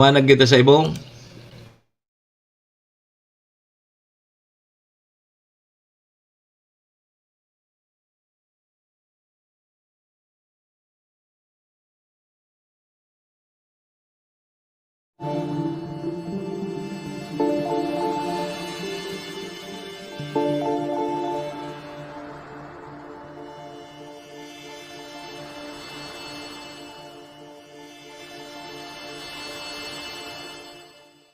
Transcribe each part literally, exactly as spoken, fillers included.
Manag kita sa ibong.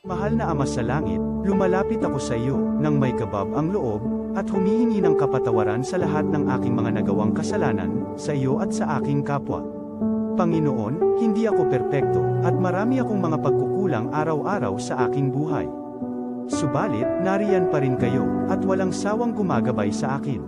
Mahal na Ama sa Langit, lumalapit ako sa iyo nang may kabab ang loob at humihingi ng kapatawaran sa lahat ng aking mga nagawang kasalanan sa iyo at sa aking kapwa. Panginoon, hindi ako perpekto at marami akong mga pagkukulang araw-araw sa aking buhay. Subalit, nariyan pa rin kayo at walang sawang gumagabay sa akin.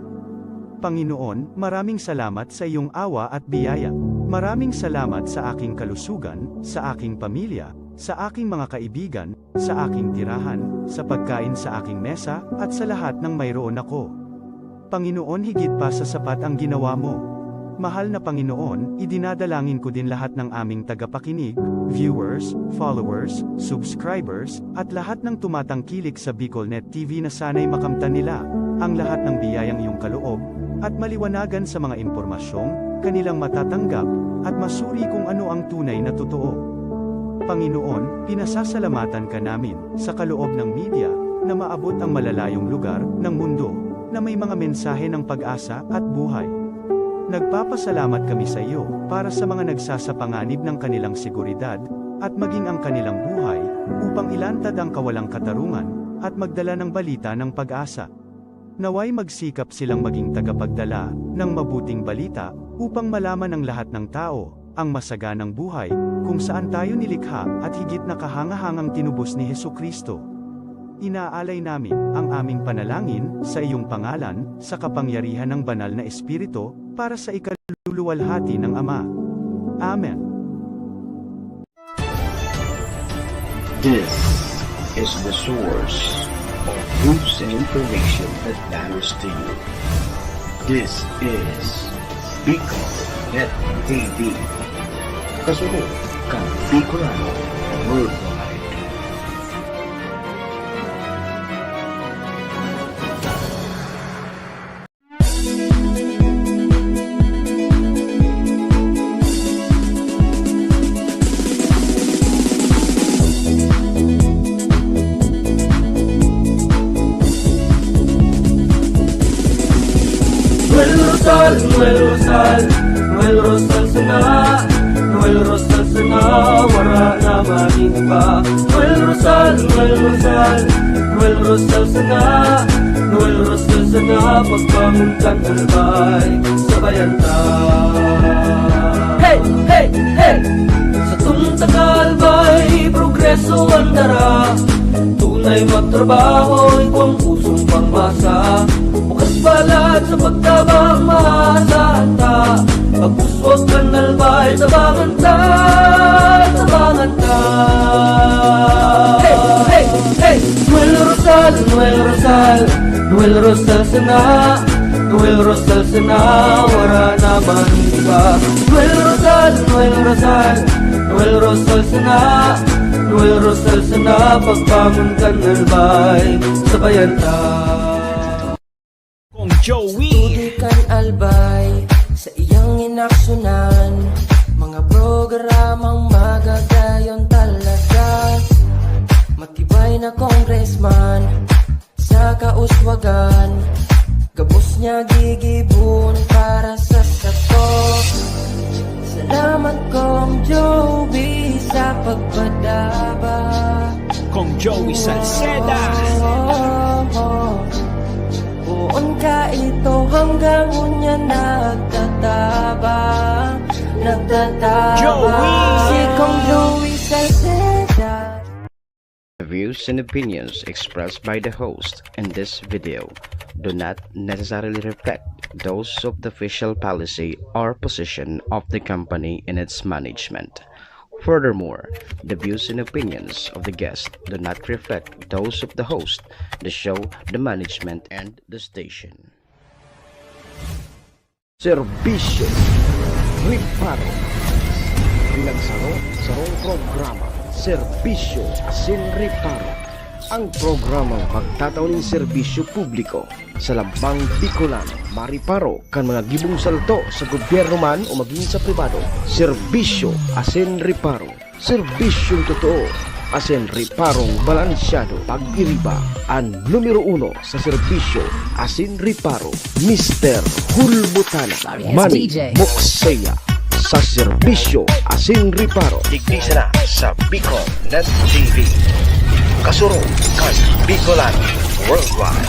Panginoon, maraming salamat sa iyong awa at biyaya. Maraming salamat sa aking kalusugan, sa aking pamilya, sa aking mga kaibigan, sa aking tirahan, sa pagkain sa aking mesa, at sa lahat ng mayroon ako. Panginoon, higit pa sa sapat ang ginawa mo. Mahal na Panginoon, idinadalangin ko din lahat ng aming tagapakinig, viewers, followers, subscribers, at lahat ng tumatangkilik sa BicolNet T V na sana'y makamtan nila ang lahat ng biyayang iyong kaloob at maliwanagan sa mga impormasyong kanilang matatanggap at masuri kung ano ang tunay na totoo. Panginoon, pinasasalamatan ka namin sa kaloob ng media na maabot ang malalayong lugar ng mundo na may mga mensahe ng pag-asa at buhay. Nagpapasalamat kami sa iyo para sa mga nagsasapanganib ng kanilang seguridad at maging ang kanilang buhay upang ilantad ang kawalang katarungan at magdala ng balita ng pag-asa. Naway magsikap silang maging tagapagdala ng mabuting balita upang malaman ng lahat ng tao ang masaganang buhay kung saan tayo nilikha at higit na kahangahangang tinubos ni Jesu-Cristo. Inaalay namin ang aming panalangin sa iyong pangalan, sa kapangyarihan ng Banal na Espiritu, para sa ikaluluwalhati ng Ama. Amen. This is the source of news and information that matters to you. This is Bicol Net T V. Kasunod kan Bicolano Worldwide. Noel Rosal, Noel Rosal, Noel Rosal sana, Noel Rosal sana, wara na maning iba. Noel Rosal, Noel Rosal, Noel Rosal sana, Noel Rosal sana, pagbangon kan albay, sabayan ta. Hey, hey, hey! Satong taga-albay, progreso an dara. Tunay magtrabaho, igwang pusong pangmasa. Bukas balat sa pagtabang, maasahan ta. Pagpuswag kan albay, tabangan ta, tabangan ta. Hey, hey, hey! Noel Rosal, Noel Rosal, Noel Rosal sana, Noel Rosal sana, wara na maning iba. Noel Rosal, Noel Rosal, Noel Rosal sana, Noel Rosal sana, pagbangon kan albay, sabayan ta. Kong Joey. Tubig kan albay, sa iyang inaksyonan, mga programang magagayon talaga. Matibay na congressman, sa kauswagan, gabos niya gigibon para sa sato. Salamat, Kong Joey, sa pagpadaba. Kong Joey Salceda. Oh, oh, oh. Poon ka ito hanggang unya nagtatabang, nagtatabang. Joey! Si Kong Joey Salceda. The views and opinions expressed by the host in this video do not necessarily reflect those of the official policy or position of the company and its management. Furthermore, the views and opinions of the guest do not reflect those of the host, the show, the management, and the station. Serbisyo, reparo, pinagsaro-sarong programa. Serbisyo asin reparo. Ang programang magtatao nin serbisyo publiko sa lambang Bicolano, mareparo kan mga gibong salto sa gobyerno man o magin sa pribado. Serbisyo asin reparo. Serbisyong totoo asin reparong balansyado. Pag-iriba, an numero uno sa serbisyo asin reparo, Mister Hulbutana, Sorry, it's Manny D J. Moksea, sa serbisyo asin reparo. Digdi sana sa Bicol Net T V. Kasurog kan Bicolano Worldwide.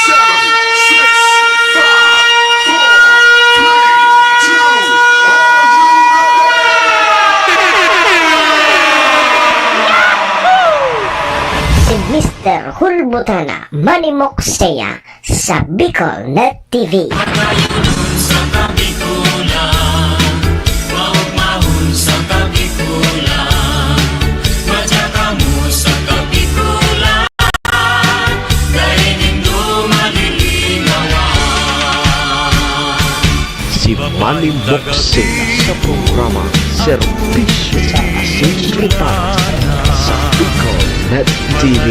Seven, six, five, four, three, two, are you ready? Si Mister Hulbutana, Manny Moksea, sa Bicol Net T V. Matayon sa Kabikulan, maugmahon sa Kabikulan, madya kamo sa Kabikulan. Si Manny Moksea sa programa Serbisyo asin Reparo sa Bicol Net T V.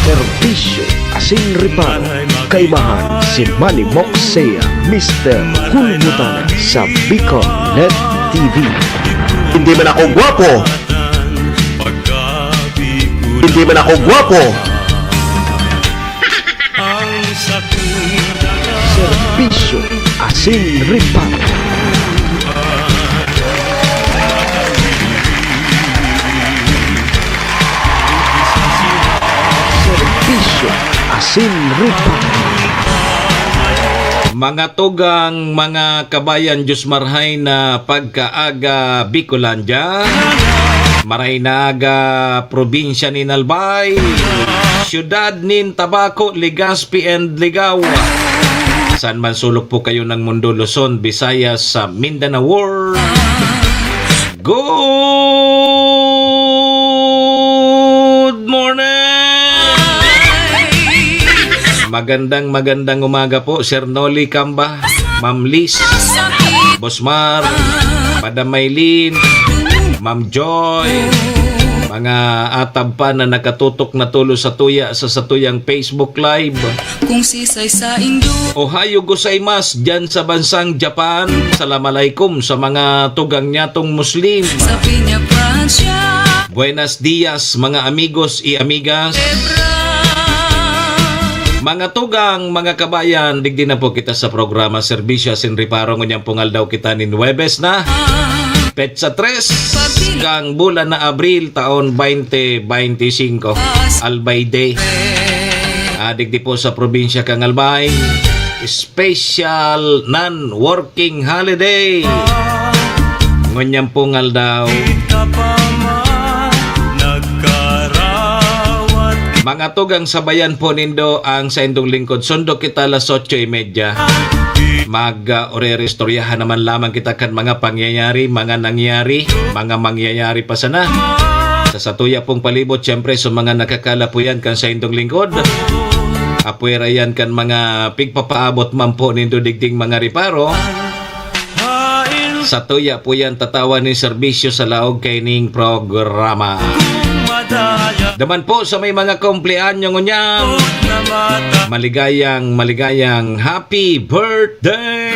Serbisyo asin Reparo, kaibahan si Manny Moksea, Mister Hulbutana sa Bicol Net T V. Hindi man ako gwapo. Hindi man ako gwapo. Serbisyo asin reparo. Serbisyo asin reparo. Mga tugang, mga kabayan, Diyos marhay na pagkaaga, Bicolandia. Maray na aga, probinsya nin Albay, siyudad nin Tabaco, Legazpi and Ligao. Saan man sulok po kayo ng mundo, Luzon, Visayas, sa Mindanao World. Good morning! Magandang, magandang umaga po, Sir Noli Camba, Ma'am Liz, Boss Mar, Madam Maylin, Ma'am Joy, mga atab pa na nakatutok na tulos satuya sa satuyang Facebook Live. Kung sisay sa indo. Ohayo gozaimasu dyan sa bansang Japan. Salam alaikum sa mga tugang nyatong Muslim. Sa Piña, Francia. Buenos dias, mga amigos y amigas. Ebra. Mga tugang, mga kabayan, digdi na po kita sa programa Serbisyo asin Reparo. Ngunyan pong aldaw kita nin Huwebes na. Petsa tres, kan bulan na Abril, taon twenty twenty-five, Albay Day. Ah, digdi po sa probinsya kan Albay, special non-working holiday. Ngunyan pong aldaw. Mga tugang, sabayan po nindo ang saindong lingkod. Sundok kita alas otso y media. Mag, ah, ore-, oreristoryahan naman lamang kita kan mga pangyayari, mga nangyari, mga mangyayari pa sana. Sa satuya pong palibot, siyempre, sa mga nakakalapuyan kan saindong lingkod. Apwera yan kan mga pigpapaabot man po nindo digding mga reparo. Satuya po yan tatawan nin serbisyo sa laog kaining programa. Daman po sa may mga kumpleanyo ngunyan, maligayang, maligayang happy birthday!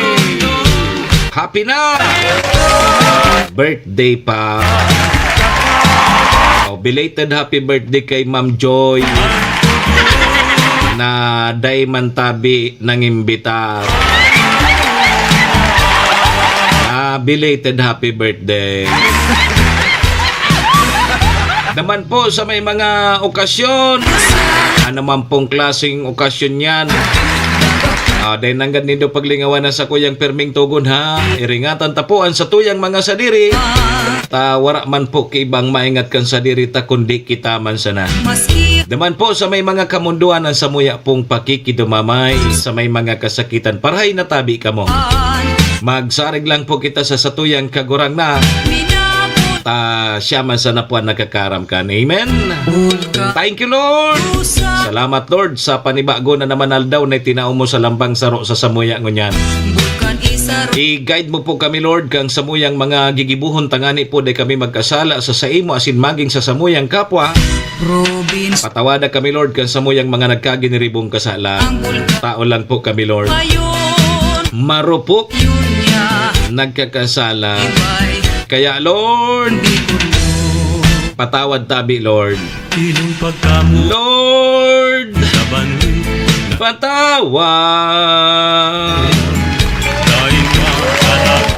Happy na! Birthday pa. Oh, belated happy birthday kay Ma'am Joy na dai man tabi nangimbitar. Ah, belated happy birthday. Naman po sa may mga okasyon, ano man pong klaseng okasyon yan, ah, dai nanggad nindo paglingawan an sakuyang pirming togon, ha. Iringatan ta po an satuyang mga sadiri. Ta wara man po ki ibang maingat kan sadiri ta kundi kita man sana. Maski Daman po sa may mga kamundoan an samuya pong pakikidumamay sa may mga kasakitan, parhay na tabi kamo. Magsarig lang po kita sa satuyang Kagurangnan. Minabot ta siya man sana po ang nakakaram kan. Amen. Thank you, Lord. Salamat, Lord, sa panibago na naman aldaw na itinao mo sa lambang saro sa samuya ngunyan. I-guide mo po kami, Lord, kang samuyang mga gigibuhon, tangani po dai kami magkasala sa saimo asin magin sa samuyang kapwa. Patawada kami, Lord, kan samuyang mga nagkaginiribong kasala. Tao lang po kami, Lord. Marupok. Nagkakasala. Kaya, Lord, patawad tabi, Lord. Lord, patawad.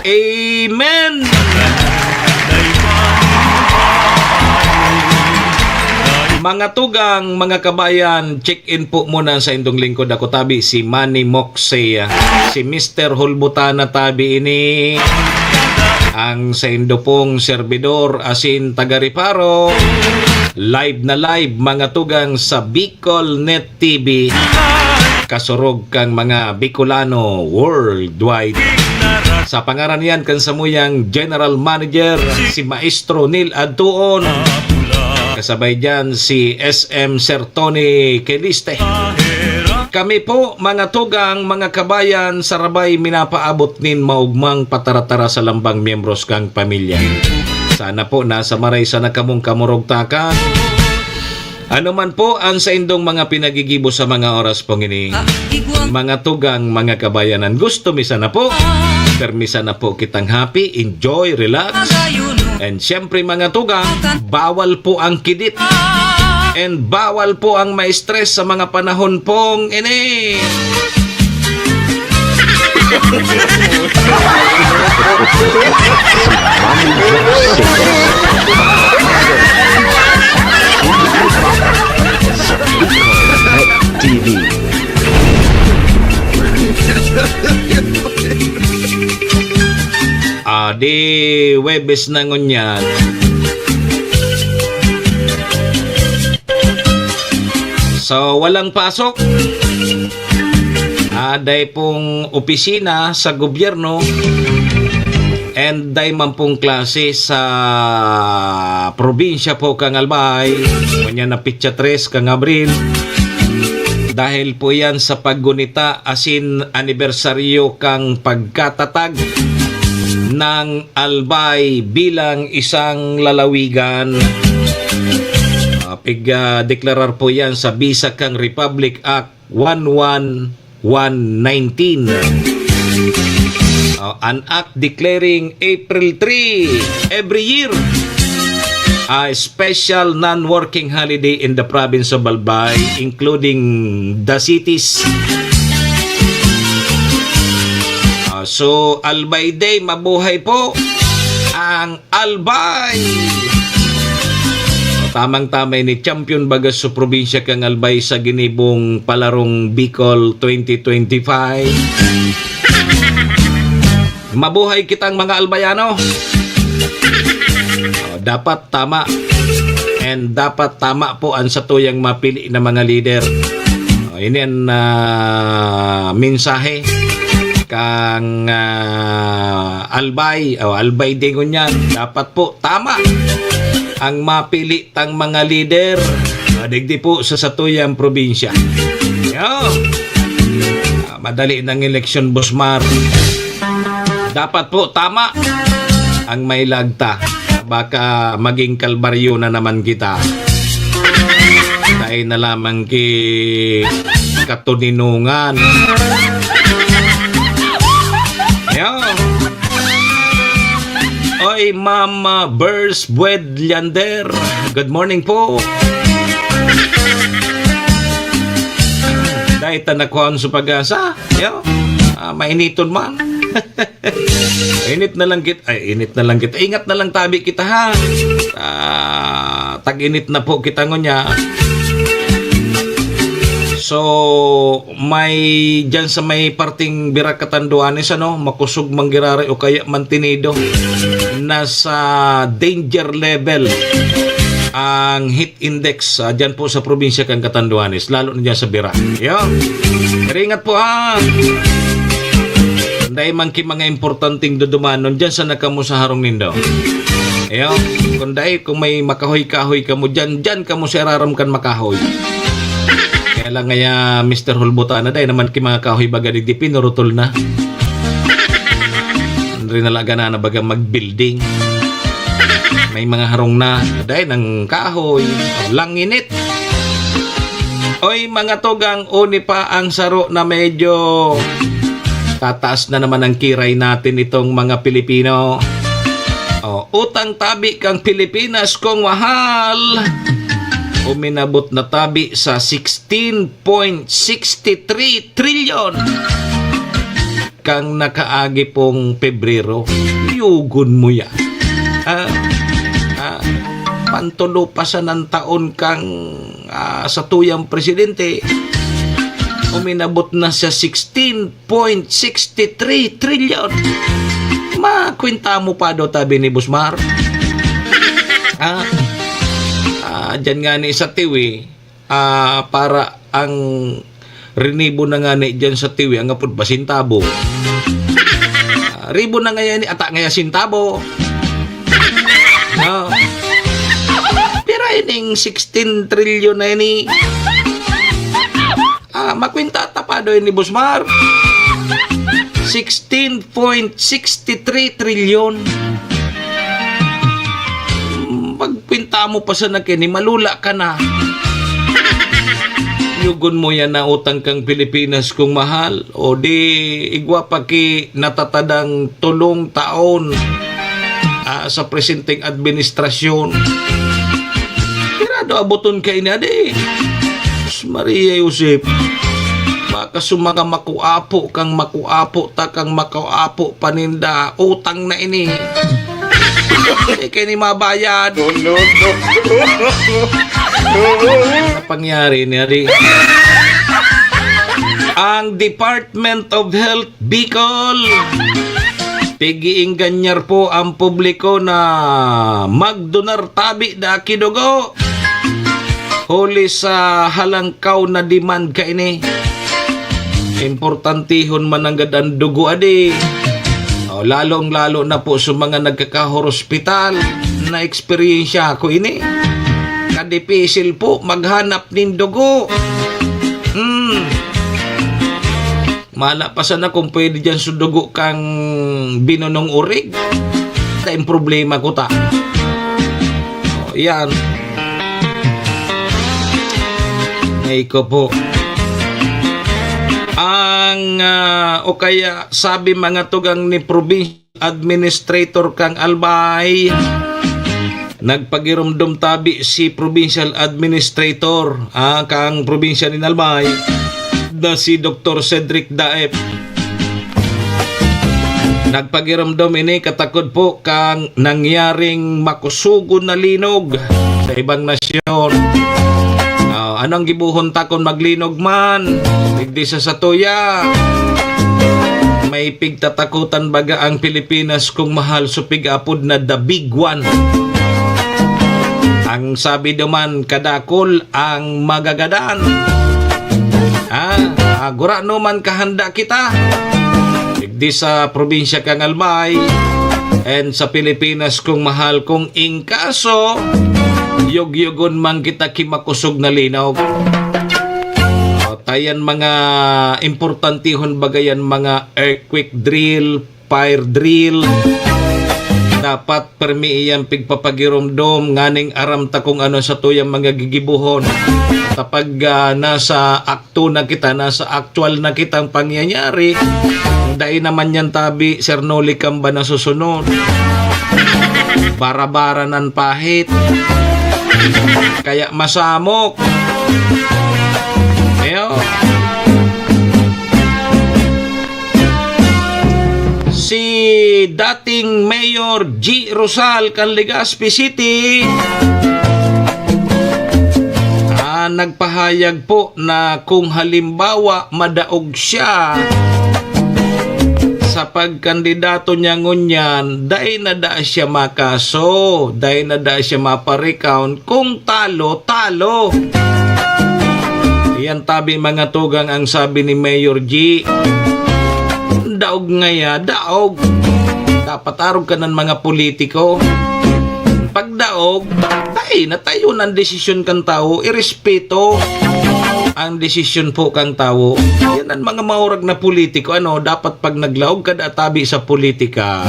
Amen. Mga tugang, mga kabayan, check-in po muna sa indong lingkod. Ako tabi, si Manny Moxie, si Mister Hulbutana tabi ini. Ang saindo pong serbidor, asin taga-Reparo. Live na live, mga tugang, sa Bicol Net T V. Kasurog kang mga Bicolano worldwide. Sa pangaran yan kan samuyang General Manager, si Maestro Neil Adtuon. Kasabay dyan si S M Sir Tony Keliste. Kami po, mga tugang, mga kabayan, sarabay minapaabot nin maugmang pataratara sa lambang miyembros kang pamilya. Sana po nasa maray sana kamong kamurugtakan. Ano man po ang saindong mga pinagigibo sa mga oras pong ini, mga tugang, mga kabayanan, gusto mi sana po. Permi sana po kitang happy, enjoy, relax. And syempre, mga tugang, bawal po ang kidit. And bawal po ang ma-stress sa mga panahon pong ini. T V. Ah, di Huwebes na ngunyan. So, walang pasok. Ah, dai pong opisina sa gobyerno and dai man pong klase sa probinsya po kan Albay. Ngunyan na petsa tres kan Abril. Dahil po yan sa paggunita asin anibersaryo kan pagkatatag ng Albay bilang isang lalawigan. Ah, pig-, ah, deklarar po yan sa bisa kang Republic Act one one one nineteen. Oh, an act declaring April three every year a special non-working holiday in the province of Albay, including the cities. Ah, so, Albay Day, mabuhay po ang Albay! Tamang-tama ini, champion baga sa probinsya kan Albay sa ginibong palarong Bicol twenty twenty-five. Mabuhay kitang mga Albayano! Oh, dapat tama. And dapat tama po ang satuyang mapili na mga lider. Oh, ini an, ah, mensahe kang, ah, Albay. Oh, Albay Day ngunyan. Dapat po tama ang mapili tang mga lider. Ah, digdi po sa satuyang probinsya. Yo. Ah, madali nang eleksyon, Boss Mar. Dapat po tama ang may lagta. Baka maging kalbaryo na naman kita. Dai na lamang ki katuninungan. Yo. Oy, Ma'am, ah, Bers Bued Liander. Good morning po. Dai ta nakuhaan sa pag-asa. Yo. Ah, mainiton man. Init na lang kit-, ay, init na lang kita. Ingat na lang tabi kita, ha. Ah, tag-init na po kita ngunya. So, may, dyan sa may parting Bira, Catanduanes, ano, makusog man giraray o kaya mantinido. Nasa danger level ang heat index, ah, dyan po sa probinsya kan Catanduanes, lalo na dyan sa Bira. Yo. Pero ingat po, ha. Dai man ki mga importanteng dudumanon dyan sa nakamusaharong nindo. Yo. Kung dai, kung may makahoy-kahoy kamo dyan, dyan kamo sa irarom kan makahoy. Kaya lang ngaya, Mister Hulbutana, dai naman ki mga kahoy baga digdi, pinurutol na. Rinalaga na na baga mag-building. May mga harong na, dai ng kahoy, langinit. Oy, mga tugang, uni pa ang saro na medyo tataas na naman ang kiray natin itong mga Pilipino. O, utang tabi kang Pilipinas kung mahal. Uminabot na tabi sa sixteen point six three trilyon kang nakaagi pong Pebrero. Yugon mo yan. Ah, ah, pantulo pa sa nan taon kang, ah, sa tuyang presidente, uminabot na sa sixteen point six three trilyon. Makwenta mo pa do, tabi ni Boss Mar. Ah, ah, dyan nga ni sa Tiwi, ah, para ang rinibo na nga ni dyan sa Tiwi, ang apod pa sintabo. Ah, ribo na ngayon ni, ata ngaya sintabo. No? Pero ining sixteen trilyon na ini, ah, makwenta tapado ni Boss Mar. Sixteen point six three trilyon. Magkwenta mo pa sana kini, malula ka na. Yugon mo yan na utang kang Pilipinas kung mahal. O di, igwa pa ki natatadang tulong taon, ah, sa presenteng administrasyon. Pirado aboton kaini, adi. Sus, Maria Josep. Baka sumaka makuapo kang makuapo ta kang makuapo paninda. Utang na ini. Di kaini mabayad. No, no, no. Sa pangyari ni adi. Ang Department of Health Bicol, pig-iingganyar po ang publiko na magdonar tabi da ki dugo. Huli sa halangkaw na demand kaini. Importantihon man nanggad ang dugo, adi. O, lalong-lalo na po sa mga nagkakahorospital, na eksperyensya ko ini. Kadipisil po maghanap nin dugo. Hmm. Mala pa sana kung pwede dyan sa dugo kang binunong urig. Ito yung problema ko ta. O, yan. Ay ko po. Ang, ah, o kaya sabi mga tugang ni probinsya administrator kang Albay, nagpagiromdom tabi si provincial administrator, ah, kang probinsya nin Albay, na si Doktor Cedric Daep. Nagpagiromdom ini katakod po kang nangyaring makusugon na linog sa ibang nasyon. Ah, anong gibohon ta kun maglinog man? Digdi sa satuya, may pigtatakotan baga ang Pilipinas kung mahal, so pig-apod na the big one. Ang sabi duman, kadakol ang magagadan. Ah, agora no man kahanda kita. Digdi sa probinsya kang Albay and sa Pilipinas kung mahal, kung in kaso, yugyugon man kita ki makusog na linog. O, tayan mga importantihon baga yan, mga earthquake drill, fire drill. Dapat permi iyan pigpapagiromdom nganing aram ta kung ano sa tuyang mga gigibohon. Kapag, ah, nasa akto na kita, nasa aktual na kitang pangyayari, dai naman yan tabi, Sir Noli, kamba nasusunod. Bara-bara nan pahit. Kaya masamok. Ayo. Si dating Mayor G Rosal kan Legazpi City, ah, nagpahayag po na kung halimbawa madaog siya sa pagkandidato niya ngunyan, dai na da siya makaso, dai na da siya maparecount. Kung talo, talo. Iyan tabi, mga tugang, ang sabi ni Mayor G. Daog ngaya, daog. Dapat arog ka nan mga politiko. Pagdaog, dai na tayo ang desisyon kan tawo, irespeto ang desisyon po kang tawo. Yan ang mga maurag na politiko, ano, dapat pag naglaog ka, databi sa politika.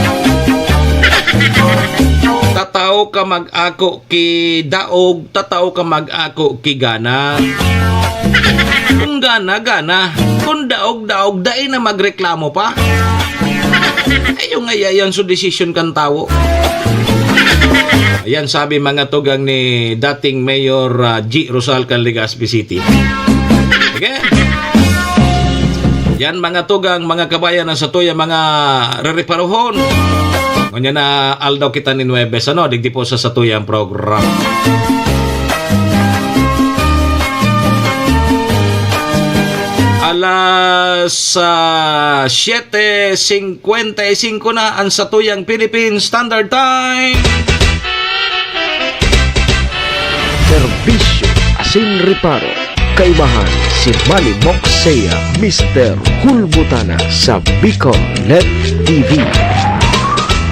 Tataw ka mag-ako ki daog, tataw ka mag-ako ki gana. Kung gana, gana. Kung daog, daog, dai na magreklamo pa. Ayaw nga yayan so desisyon kan tawo. Ayan, sabi mga tugang ni dating Mayor, ah, G Rosal kan Legazpi City. Sige. Yan, mga tugang, mga kabayan, ang satuya, mga rereparohon. Ngunyan na aldaw kita ni Nuebes, ano, digdi po sa satuyang programa. Alas, ah, siete cincuenta y cinco na ang satuyang Philippine Standard Time. Serbisyo asin reparo. Kaibahan si Manny Moxea, Mister Hulbutana sa Bicol Net T V.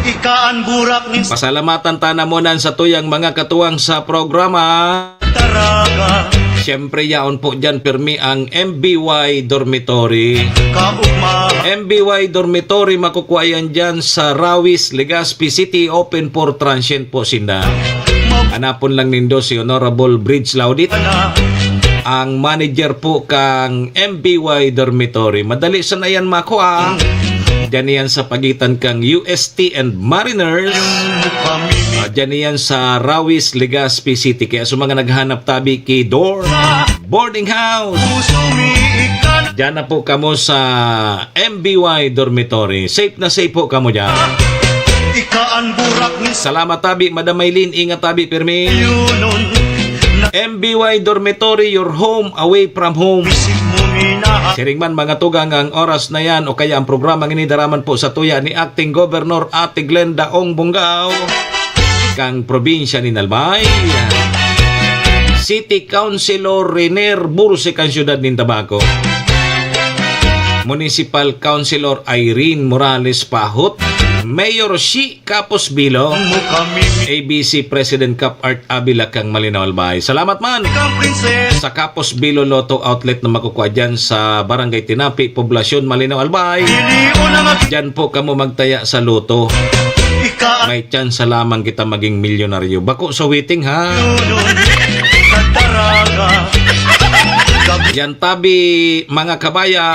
Ika an burak nin Pasalamatan ta na muna ang satuyang mga katuwang sa programa. Daraga. Siyempre, yaon po dyan, pirmi ang M B Y Dormitory. Kaugma. M B Y Dormitory, makukuha yan dyan sa Rawis, Legazpi City, open for transient po sinda. Hanapon lang nindo si Honorable Bridge Laudit, ang manager po kang M B Y Dormitory. Madali sana yan makuha. Diyan yan sa pagitan kang U S T and Mariners. Ah, diyan yan sa Rawis, Legazpi City. Kaya sa mga naghanap tabi ki dorm, boarding house, diyan na po kamo sa M B Y Dormitory. Safe na safe po kamo diyan. Ika an burak ni Salamat tabi, Madam Maylin. Ingat tabi, pirmi. Yunon. M B Y Dormitory, your home away from home. Isip mo ni na Siring man, mga tugang, ang oras na yan o kaya ang programa ini daraman po sa tuya ni Acting Governor Ate Glenda Ong Bongao, kang probinsya ni Albay, City Councilor Renier Burse, kang siyudad nin Tabaco, Municipal Councilor Irene Morales Pahot, Mayor Shi Capos Bilo, A B C President Cap Art Avila, kang Malinao, Albay. Salamat man sa Capos Bilo Lotto Outlet na makukuha dyan sa Barangay Tinapi, Poblacion, Malinao, Albay. Dyan po kamo magtaya sa lotto. May tsansa lamang kita maging milyonaryo. Bako sa waiting, ha? Yan tabi, mga kabaya.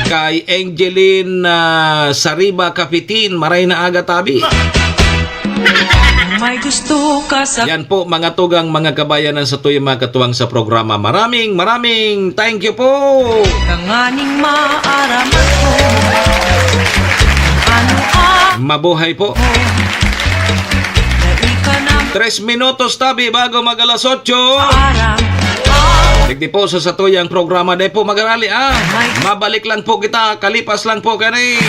Kay Angeline, ah, Sariba Kapitin, maray na aga tabi. May gusto ka sa Yan po, mga tugang, mga kabayan, ang satuyang mga katuwang sa programa. Maraming, maraming thank you po. Tanganing maaraman ko. Ano ang Mabuhay po. Tres minutos tabi bago mag alas otso. Digdi po sa satuyang programa, di po magarali, ah. Mabalik lang po kita, kalipas lang po kani.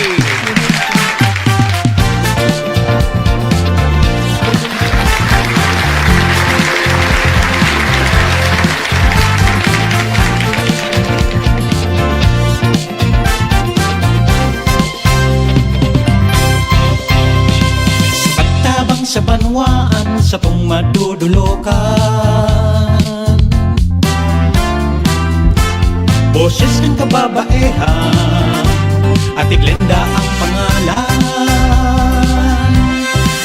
Pagtabang sa banwaan, satong madudulokan. Boses kan kababaehan, Ate Glenda ang pangalan.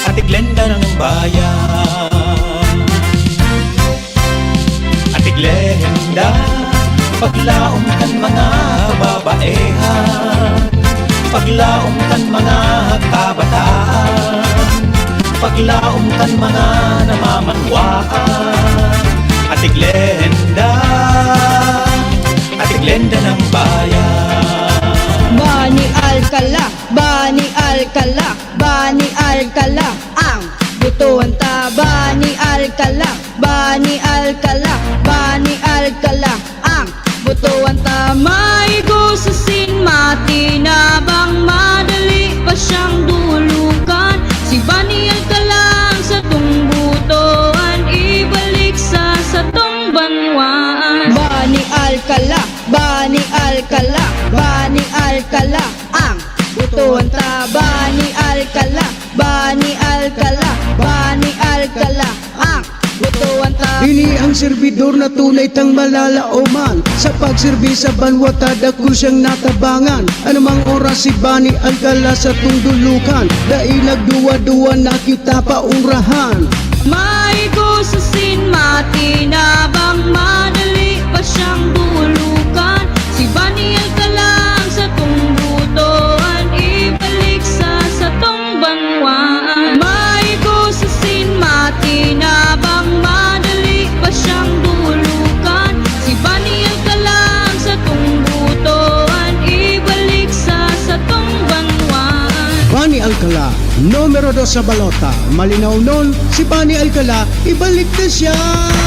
Ate Glenda ng bayan. Ate Glenda, paglaom kan mga kababaehan, paglaom kan mga kabataan, paglaom kan mga namamanwaan. Ate Glenda, Ate Glenda ng bayan. Bani Alcala, Bani Alcala, Bani Alcala, ang botohan ta, Bani Alcala. Bani Alcala, Bani Alcala, ang botohan ta. Maigo sa sinmati na bang madali pa siyang dulukan. Si Bani Alcala ang satong botohan, ibalik sa satong banwaan. Bani Alcala, Bani Alcala, Bani Alcala, ang botohan ta. Bani Alcala, Bani Serbidor na tunay tang malalaoman. Sa pagserbi sa banwa ta, dakul siyang natabangan. Anumang oras si Bani Alcala sa tong dulukan. Dai nagduwa-duwa na kita paunrahan. Maigo sa sinmati na bang madali pa siyang dulukan. Si Bani Alcala ang satong botohan, ibalik sa satong banwaan. Maigo sa sinmati na bang madali pa siyang dulukan. Si Bani Alcala ang satong botohan, ibalik sa satong banwaan. Bani Alcala, numero dos sa balota. Malinaw nun, si Bani Alcala, ibalik na siya.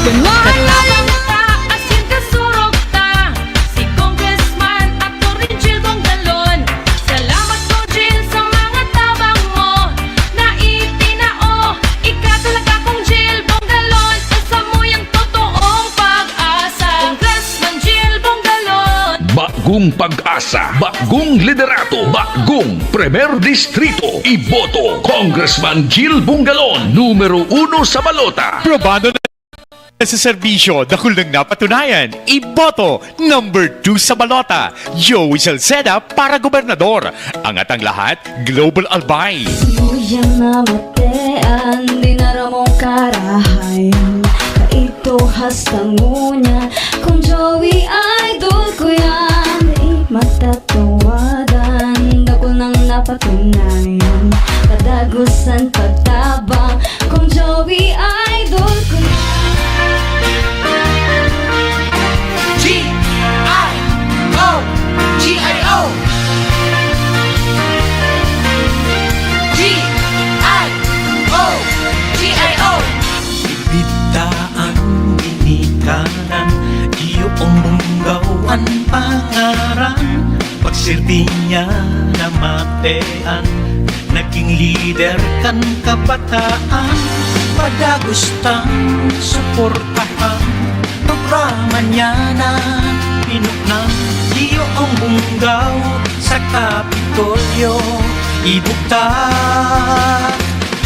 Banwaan na lang ta, asin kasurog ta. Si Congressman Attorney Jil Bongalon. Salamat, Kong Jil, sa mga tabang mo na itinao. Ika talaga, Kong Jil Bongalon, isa mo yang totoong pag-asa. Congressman Jil Bongalon. Bagong pag-asa, bagong liderato, bagong Primer Distrito. Iboto, Congressman Jil Bongalon, numero uno sa balota. Probado na sa serbisyo, dakul nang napatunayan. Iboto, number two sa balota, Joey Salceda para gobernador. Angat ang lahat, Global Albay. Luya na matean, dinara mong karahayan. Kaito hasta ngunyan, Kong Joey, idol ko yan. Di matatawadan, dakul nang napatunayan. Kadagusan pagtabang, Kong Joey, idol ko na. G I O, G I O. G I O, G I O. Bibigtaan ginikanan, iyo ang bunggaw an pangaran. Pagserbi niya na matean, naging lider kan kabataan. Padagos tang suportahan, programa niya na pinuknang, iyo ang bunggaw sa Kapitolyo ibugtak.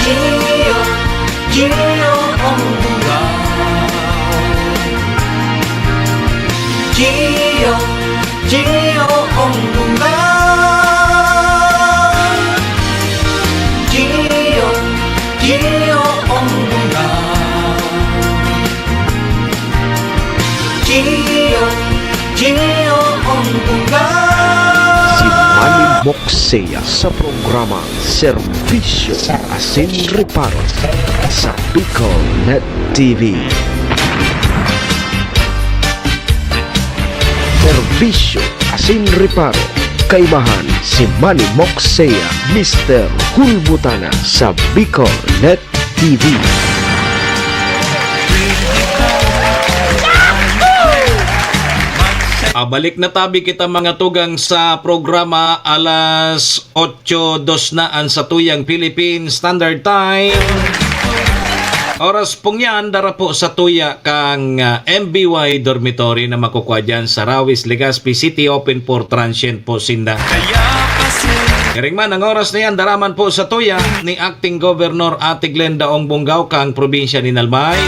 Gio, Gio ang bunggaw. Gio, Gio ang bunggaw. Gio, Gio ang bunggaw. Gio, Gio ang bunggaw. Si Manny Moksea sa programa Serbisyo asin Reparo sa Bicol Net T V. Serbisyo asin Reparo. Kaibahan si Manny Moksea, Mister Hulbutana sa Bicol Net T V. Ah, balik na tabi kita, mga tugang, sa programa. Alas otso dos na an satuyang Philippine Standard Time. Oras pong yan, dara po sa tuya kang, ah, M B Y Dormitory na makukwa dyan sa Rawis, Legazpi City, open for transient po sinda. Iring man, ang oras na yan, dara man po sa tuya ni Acting Governor Ate Glenda Ong Bongao kang probinsya nin Albay,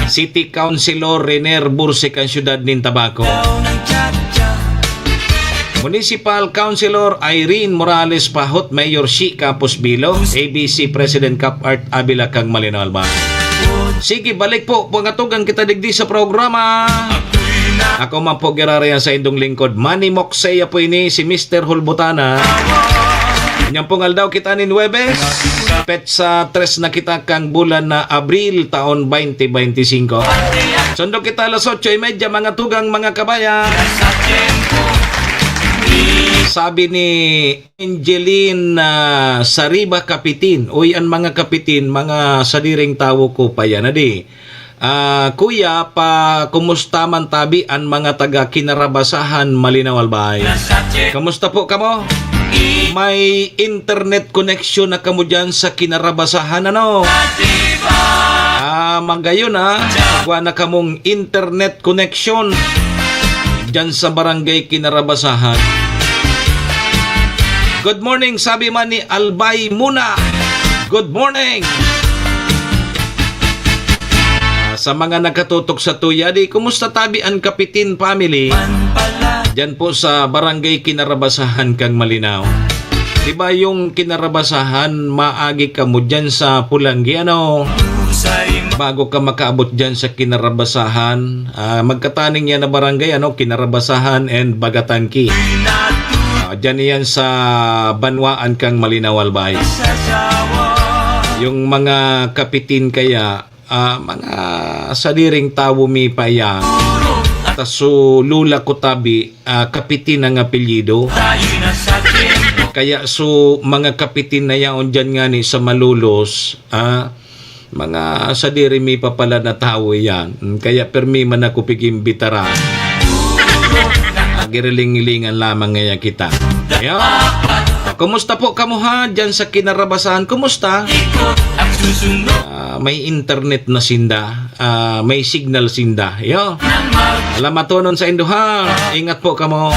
City Councilor Renier Bursik ang syudad nin Tabaco, Municipal Councilor Irene Morales Pahot, Mayor Shi Capos Bilo, A B C President Cap Art Avila kang Malinaw Albay. Sige, balik po, pangatugang kita digdi sa programa. Ako man po, giraray ang saindong lingkod, Manny Moksea po ini, si Mister Hulbutana. Inyang pong aldaw kita nin Huwebes, petsa tres na kita kang bulan na Abril, taon twenty twenty-five. Sundo kita alas otso y media, mga tugang, mga kabayan. Sabi ni Angeline, ah, Sariba Kapitin, "Uy, an mga kapitin, mga sadiring tawo ko pa yan, adi. Ah, kuya, pa, kumusta man tabi an mga taga Kinarabasahan, Malinaw, Albay? Kamusta po kamo? May internet connection na kamo dyan sa Kinarabasahan, ano?" Ah, magayon, ah. Kuha na kamong internet connection dyan sa Barangay Kinarabasahan. Good morning, sabi man ni Albay Muna. Good morning. Ah, Sa mga nakatutok sa tuya, di, kumusta tabi an Kapitin family? Diyan po sa Barangay Kinarabasahan kang Malinao. Di ba yung Kinarabasahan, maagi ka mo diyan sa Pulanggi, ano? Bago ka makaabot diyan sa Kinarabasahan, ah, magkataning yan na barangay, ano? Kinarabasahan and Bagatangki. Ah, diyan yan sa Banwaan kang Malinao, Albay. Yung mga Kapitin kaya, ah, mga sadiring tawo mi pa iyan. Ta su lola ko tabi, ah, Kapitin ang apelyido. Kaya su mga Kapitin na yaon diyan ngani sa Malolos, ah, mga sadiri mi pa pala na tawo iyan. Mm, kaya permi man ako pig-imbitara. Giriling-ilingan lamang ngaya kita. Ayan. Kumusta po kamo ha? Diyan sa Kinarabasahan, kumusta? Ah, may internet na sinda. Ah, may signal sinda. Yo. Alam matonon sa indo ha. Ingat po kamo.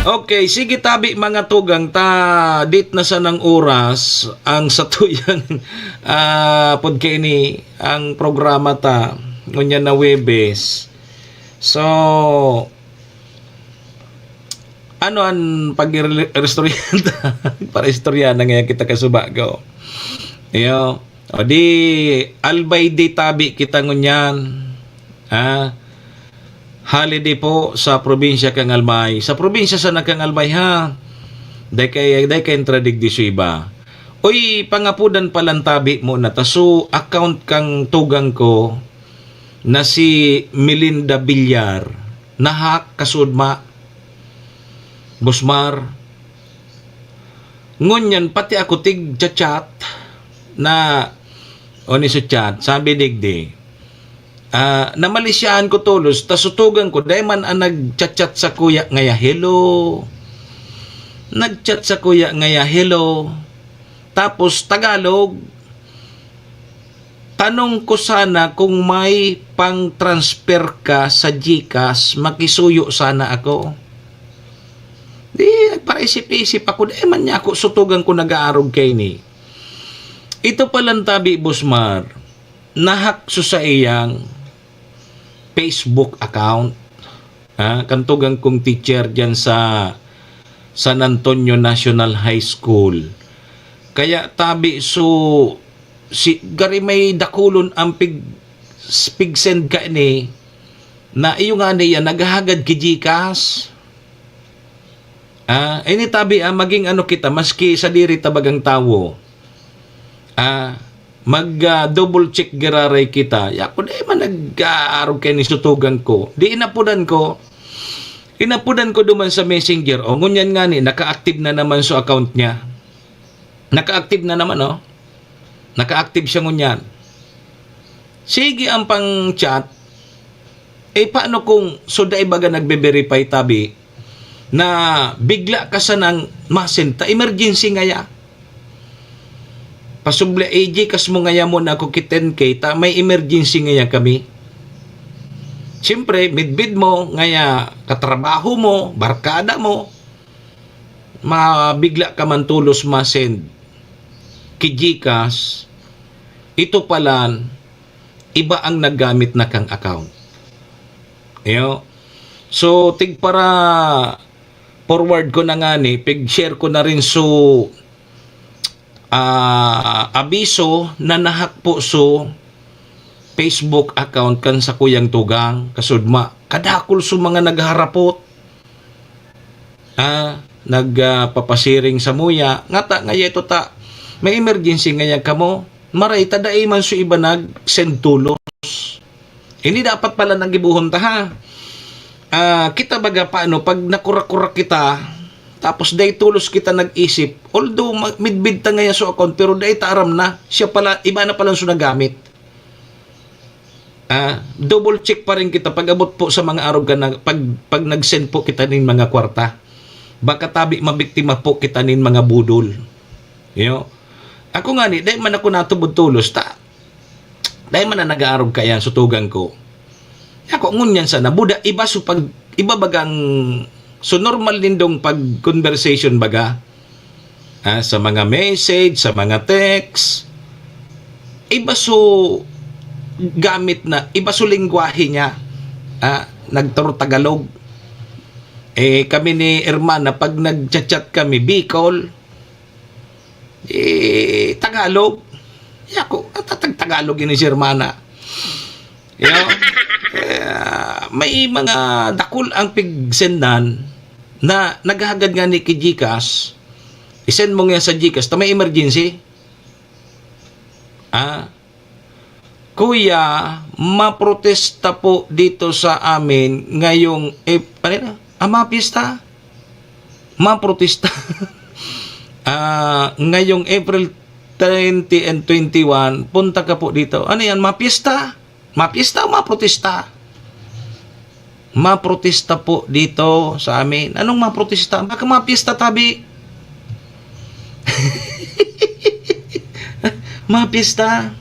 Okay, sige tabi mga tugang ta. Dit na sanang oras ang satuyang ah, pod kaini ang programa ta. Ngunyan na Webes. So, ano an pag-iristorya ta? Para istorya na ngayon kita kasubago. Iyo. O di, Albay di tabi kita ngunyan. Ha? Holiday po sa probinsya kang Albay. Sa probinsya sana kang Albay, ha? Dai kay, dai kay intradig di su iba. Uy, pangapudan palan tabi mo na ta. So, account kang tugang ko na si Melinda Villar. Nahack, kasudma. Busmar. Ngunyan, pati ako tig-chat na, o ni sa chat, sabi digdi, ah, namalisyahan ko tolos, ta su tugang ko, dai man ang nag-chat-chat sa kuya ngaya, "Hello." Nag-chat sa kuya ngaya, "Hello." Tapos, Tagalog, "Tanong ko sana kung may pang-transfer ka sa GCash, makisuyo sana ako." Di, nagpaisip-isip ako, dai man niya ako su tugang ko nag-aarog kaini. Ito palan tabi, Busmar, nahack su saiyang Facebook account. Ha? Kan tugang kong teacher diyan sa San Antonio National High School. Kaya tabi su, si, gari may dakulon ang pig-, pig-send kaini na iyo ngani yan, naghahagad ki GCash. Ah, ini tabi, ah, maging ano kita, maski sadiri ta bagang tawo. Ah, mag, ah, double check giraray kita. Yaon, dai man nag-aarog kaini su tugang ko. Di inapudan ko. Inapudan ko duman sa Messenger. O, ngunyan ngani, naka-active na naman su account niya. Naka-active na naman, oh. Naka-active siya ngunyan. Sige ang pang-chat. Eh, paano kung su dai baga nagbe-verify tabi na bigla ka sanang ma-send ta emergency ngaya? Pasubli, i-GCash mo ngaya muna ako ki ten K, ta may emergency ngaya kami. Siyempre, midbid mo, ngaya katrabaho mo, barkada mo, mabigla ka man tolos ma-send ki GCash, ito palan, iba ang naggamit na kang account. Iyo. So, tig para forward ko na ngani, pig-share ko na rin su, ah, abiso na nahack po su Facebook account kan sakuyang tugang, kasudma. Kadakul su mga nagharapot. Ah, nag, ah, papasiring samuya. Ngata ngaya ito ta, may emergency ngaya kamo. Maray ta dai man su iba nag-send tolos. Ini dapat pala nang gibohon ta, ha? Ah, kita baga paano, pag nakurak-kurak kita, tapos dai tolos kita nag-isip, although ma-, midbid ta ngaya su account, pero dai ta aram na, siya pala, iba na pala su nagamit. Ah, double check pa rin kita pag abot po sa mga arog ka na, pag, pag nag-send po kita nin mga kwarta. Baka tabi mabiktima po kita nin mga budol. Yo. Ako ngani, dai man ako natubod tolos, ta, dai man na nag-aarog kaya su tugang ko. Ako, ngunyan sana, buda, iba su pag, iba bagang, su normal nindong pag-conversation baga. Ah, sa mga message, sa mga text. Iba su gamit na, iba so lengwahe niya. Ah, nagturo Tagalog. Eh, kami ni hermana, pag nagchat-chat kami, Bicol, eh, Tagalog. Yako, atatag Tagalog ini si hermana. You know? Eh, may mga dakul ang pigsendan na naghahagad nga ni ki GCash. I-send mo nga sa GCash, ta may emergency. Ah, "Kuya, maprotesta po dito sa amin ngayong Ep-," ano na? Ah, mapista? Maprotesta. Ah, ngayong April twenty and twenty-one, punta ka po dito. Ano yan? Mapista? Mapista o maprotesta? Maprotesta po dito sa amin. Anong maprotesta? Baka mapista, tabi. Mapista.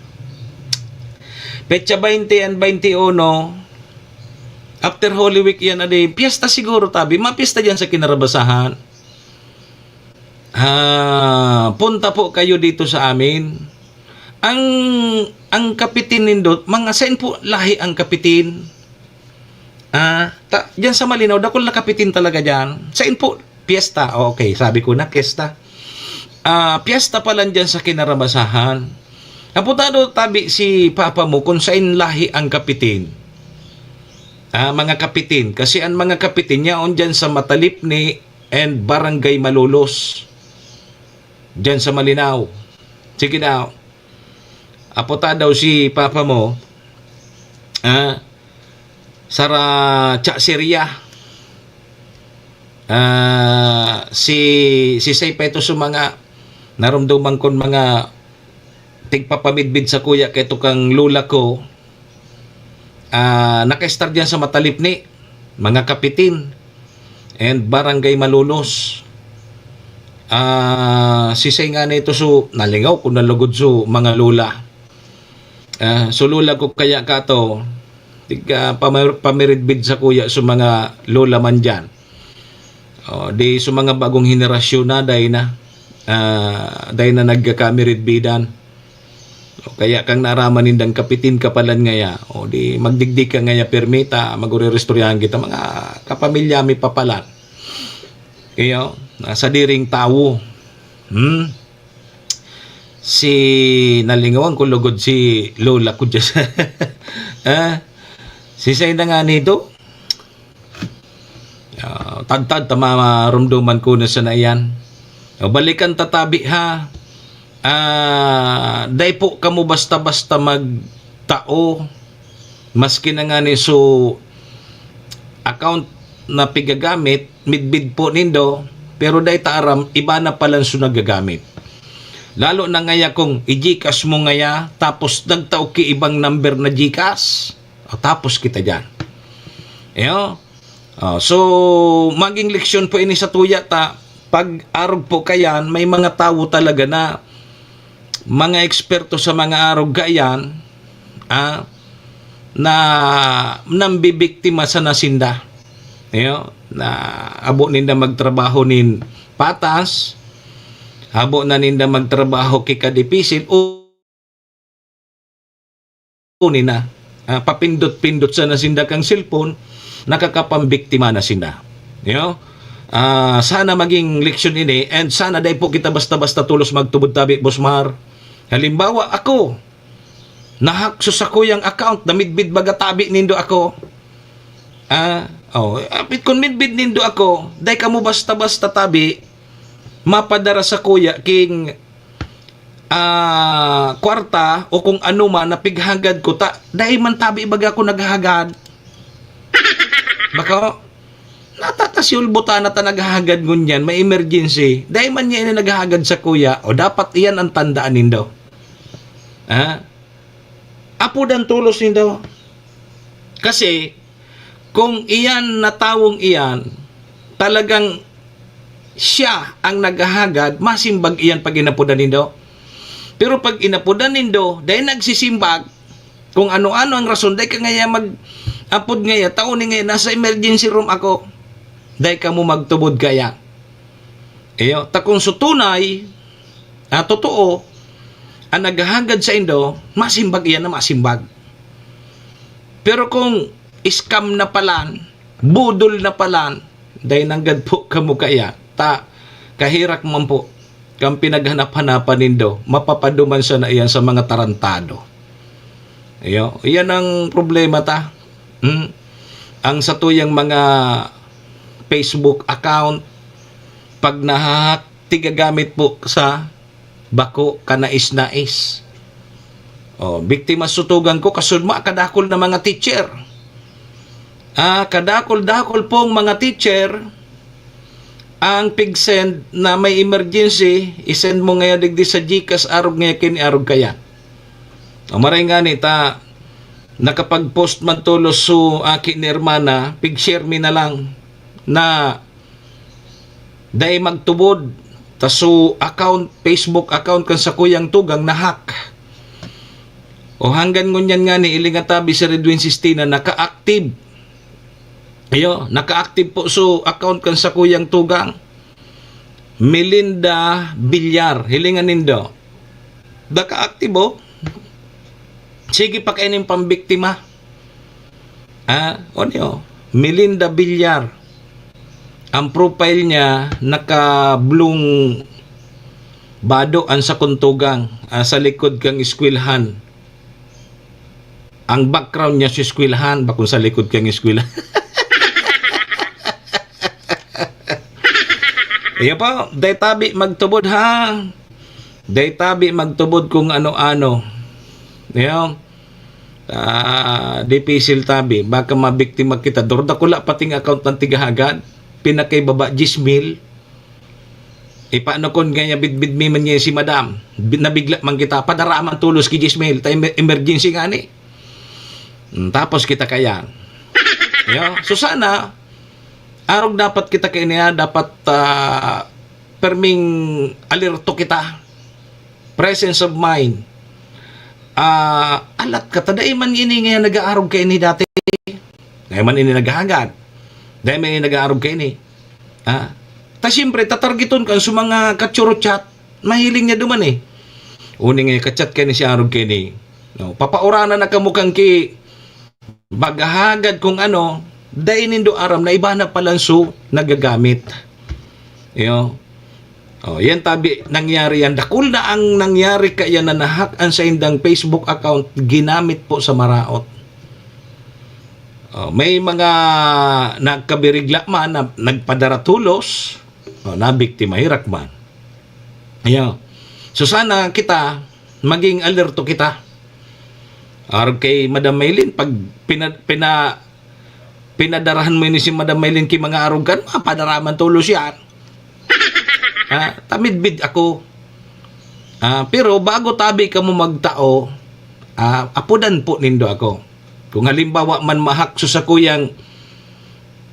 Petsa twenty and twenty-one. After Holy Week yan, adi, piyesta siguro, tabi. Mapista dyan sa Kinarabasahan. Ah, punta po kayo dito sa amin. Ang, ang kapitin nindo, mga sain po lahi ang kapitin? Ah, ta-, diyan sa Malinaw, dakul na kapitin talaga diyan. Sain po? Piyesta. Okay, sabi ko na, piyesta. Ah, piyesta pa lang diyan sa Kinarabasahan. Apuntado tabi si papa mo kung sain lahi ang kapitin. Ah, mga kapitin. Kasi ang mga kapitin yaon diyan sa Matalipni and Barangay Malolos. Diyan sa Malinaw. Sige daw. Aputa daw si papa mo, ah, sara tsa Siria. Ah, si, si Say pa ito sa mga narumduman kon mga tigpapamidbid sa kuya kay ito kang lola ko. Ah, naka-star diyan sa Matalipni, mga kapitin, and Barangay Malolos. Ah, si Say nga na ito, so, nalingaw ko na lugod so mga lola. Ah, so, lola ko kaya kato, tig, ah, pamir-, pamiridbid sa kuya so mga lola man diyan. Oh, di so mga bagong henerasyon na, dai na. Ah, dai na nagkakamiridbidan. O kaya kang naaraman nindang kapitin ka palan ngaya, o di magdigdi ka ngaya pirmi ta, maguriristoryahan kita, mga kapamilya mi papalan. Iyo, nasa diring tawo. Hmm? Si, nalingawan ko lugod si lola ko dyan. Ah, si Say na nga nito, ah, tadtad ta marumduman ko na sana iyan. O, balikan ta tabi, ha. Ah, dai po kamo basta-basta magtao. Maski na ngani so account na pigagamit, midbid po nindo, pero dai ta aram, iba na palan so nagagamit. Lalo na ngaya kung i-GCash mo ngaya, tapos nagtao ki ibang number na GCash, o, tapos kita diyan. Iyo. O, so, maging leksyon po ini sa tuya ta, pag arog po kayan, may mga tawo talaga na mga eksperto sa mga arog kayan, ah, na nambibiktima sana sinda. Iyo, na abo ninda magtrabaho nin patas, abo na ninda magtrabaho ki kadipisil, o nina, ah, papindot-pindot sana sinda kang cellphone, nakakapambiktima na sinda. Iyo? Ah, sana maging leksyon ini, and sana dai po kita basta-basta tolos magtubod tabi, Boss Mar. Halimbawa, ako, nahak so sakuyang account, namidbid baga tabi nindo ako. Ah, oh, apit kun midbid nindo ako, dai kamo basta-basta tabi, mapadara sa kuya king, ah, kwarta o kung ano man na pighagad ko, ta, dai man tabi baga ako naghagad. Bako, natatasyol butana ta naghagad ngunyan, may emergency. Dai man niya ini naghagad sa kuya, o dapat iyan ang tandaan nindo. Ha? Apodan tolos nindo. Kasi, kung iyan na tawong iyan, talagang siya ang naghahagad, masimbag iyan pag inapodan nindo. Pero pag inapodan nindo, dai nagsisimbag, kung ano-ano ang rason, dai ka ngaya mag-apod ngaya, tao ni ngaya, nasa emergency room ako. Dai kamo magtubod kaya. Iyo, ta kung so tunay, ah, totoo, ang naghahagad sa indo, masimbag iyan na masimbag. Pero kung scam na palan, budol na palan, dai nanggad po kamo kaya. Ta, kaherak man po, kan pinaghanap-hanapan nindo, mapapaduman sana iyan sa mga tarantado. Iyo, iyan ang problema ta. Hmm? Ang satuyang mga Facebook account, pag naha-hack, tigagamit po sa bako kanais-nais. Oh, biktima sa tugang ko, kasudma, kadakul na mga teacher. Ah, kadakul-dakul pong mga teacher ang pig-send na may emergency, i-send mo ngayon digdi sa GCash, arog ngayon kini, arog kaya. O, maray nga ni ta, nakapag-post man tulos so aki ni hermana, pig-share mi na lang na dai magtubod ta so account, Facebook account kan sakuyang tugang na-hack. O hanggan ngunyan nga ni, ilinga tabi si Redwin Sistina, naka-active. Iyo, naka-active po so account kan sakuyang tugang. Melinda Villar, hilingan nindo. Naka-active, oh. Sige pa kayo ning pambiktima. Ah, o niyo, Melinda Villar. Ang profile niya, naka-blue bado ang sakong tugang, ah, sa likod kang eskwelahan. Ang background niya sa eskwelahan, bakong sa likod kang eskwelahan. Iyo po, dai tabi magtubod ha. Dai tabi magtubod kung ano-ano. Iyo. Ah, dipisil tabi, baka mabiktima kita. Durdakula pating account ng tigahagad, pinakaibaba, diyes mil. E, paano kun kaya bidbid mi man niya si madam? Bi-, nabigla man kita, padara man tulos ki diyes mil, ta emer-, emergency nga ni. Mm, tapos kita kaya. Yo, so sana, arog dapat kita kaya niya, dapat, ah, perming alerto kita. Presence of mind. Ah, alat ka, ta dai man ini nga nag-aarog kay ni dati. Dai man ini naghahagad. Dai man ini nag-aarog kay ni. Ah, ta siyempre, tatargeton kan sa mga kachuruchat, mahiling niya duman eh. Uni nga kachat kay ni si arog kay ni. No, papauranan na kamo kan ki maghahagad kung ano, dai nindo aram na iba na palan so nagagamit. Yo. Oh, yan tabi, nangyari yan. Dakul na ang nangyari kaya na na-hack ang saindang Facebook account ginamit po sa maraot. Oh, may mga nagkabirigla man na nagpadara tulos, oh, nabiktima, herak man. Ayan. So sana kita, maging alerto kita. Arog kay Madam Maylin, pag pina-, pina-, pinadarahan mo ini si Madam Maylin ki mga arog kan, mapadara man tulos yan. Ha? Ta midbid ako. Ah, pero bago tabi kamo magtao, ah, apodan po nindo ako. Kung halimbawa man ma-hack so sakuyang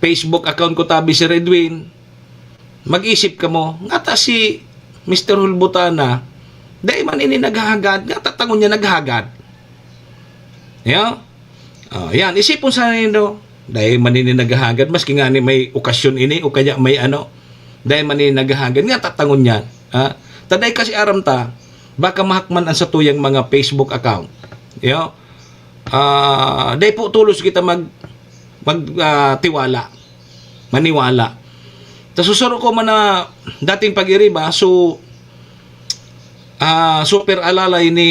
Facebook account ko tabi si Redwin, mag-isip kamo, ngata si Mister Hulbutana, dai man ini naghahagad, ngata ta ngunyan naghahagad. Yo? Oh, yan, isipon sana nindo, dai man ini naghahagad, maski nga ni may okasyon ini o kaya may ano, dai man ini naghahagad, ngata ta ngunyan. Ha? Ta dai kasi aram ta, baka ma-hack man ang satuyang mga Facebook account. Yo? Ah, dai po tulos kita mag-, mag-, ah, tiwala. Maniwala. Ta susuro ko man na dating pag-iriba, so, ah, super alalay ni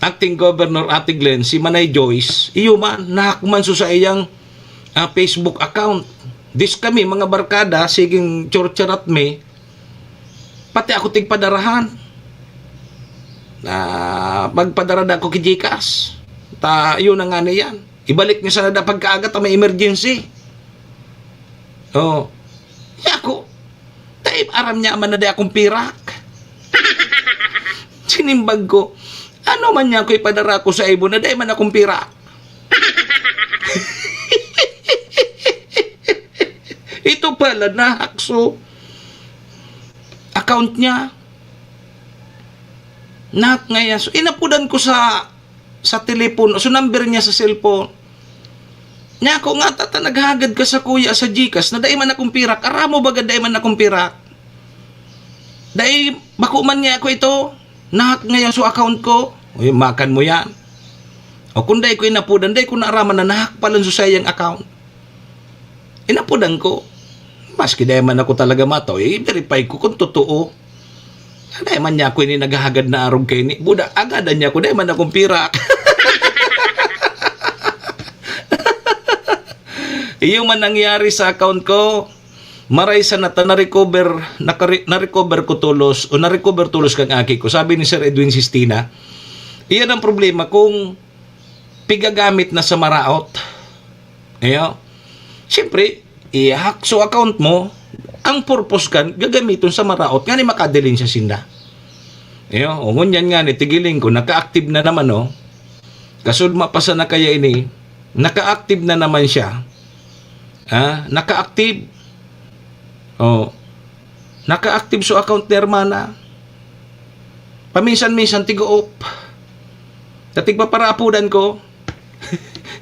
Acting Governor Ate Glenn, si Manay Joyce, iyo man, na-hack man so sa iyang, ah, Facebook account. Dis kami, mga barkada, siging churcharat mi, pati ako tigpadarahan. Na magpadara na ako ki GCash. Ta, yun na nga na yan. Ibalik niya sana da pagkaaga ta may emergency. Oh. Yako, dai aram niya man na dai akong pirak. Sinimbag ko, ano man niya ako ipadara ko sa ibo na dai man akong pirak? Ito pala, na-hack so account niya. Na-hack ngayon. So, inapudan ko sa, sa telepono. So, number niya sa cellphone. Niya ako, ngata ta naghagad ka sa kuya sa GCash na dai man akong pirak. Aram mo ba, dai man akong pirak? Dai, bako man niya ako ito. Na-hack ngayon so account ko. Uy, makan mo yan. O kung dai ko inapodan, dai ko naaraman na nahakpalan sa sayang account. Inapodan ko. Maski dai man ako talaga matao, i-verify ko kung totoo. Dai man niya ako ini naghahagad na arog kaini. Buda, agadan niya ako, dai man akong pirak. Iyo man nangyari sa account ko. Maray sa nata na-recover, nakare-, na-recover ko tolos, o na-recover tolos kang aki ko. Sabi ni Sir Edwin Sistina, iyan ang problema kung pigagamit na sa maraot. Ayo. Siyempre, i-hack so account mo, ang purpose kan gagamiton sa maraot, ngani makadilensya sinda. Ayo, o ngunyan ngani, tigiling ko, naka-active na naman, oh. Kasudma pa sana kaya ini, naka-active na naman siya. Ah, naka-active. Oh. Naka-active so account ni hermana. Paminsan-minsan, tigo-op. Ta tigpaparaapodan ko.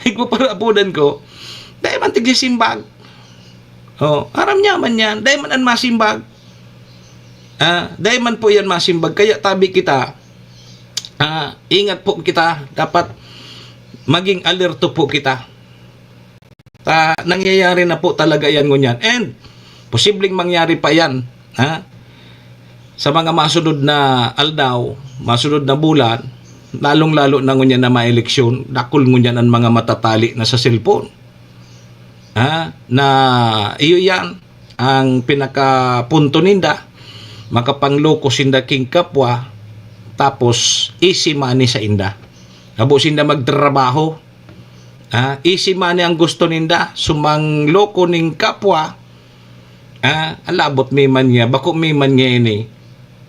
Tigpaparaapodan ko. Dai man tigsisimbag. Oh, aram niya man yan. Dai man an masimbag. Ah, dai man po yan masimbag. Kaya tabi kita. Ah, ingat po kita. Dapat maging alerto po kita. Ta, nangyayari na po talaga yan ngunyan. And, posibleng mangyari pa yan. Ha? Sa mga masunod na aldaw, masunod na bulan, lalong-lalo na ngunyan na maeleksyon, dakul ngunyan ang mga matatali na sa cellphone. Ha? Na, iyo yan, ang pinakapunto ninda, makapangloko sinda king kapwa, tapos easy money sa inda. Habo sinda magtrabaho, ha? Easy money ang gusto ninda, sumangloko ning kapwa, ha? Alabot mi man niya, bako mi man niya ini,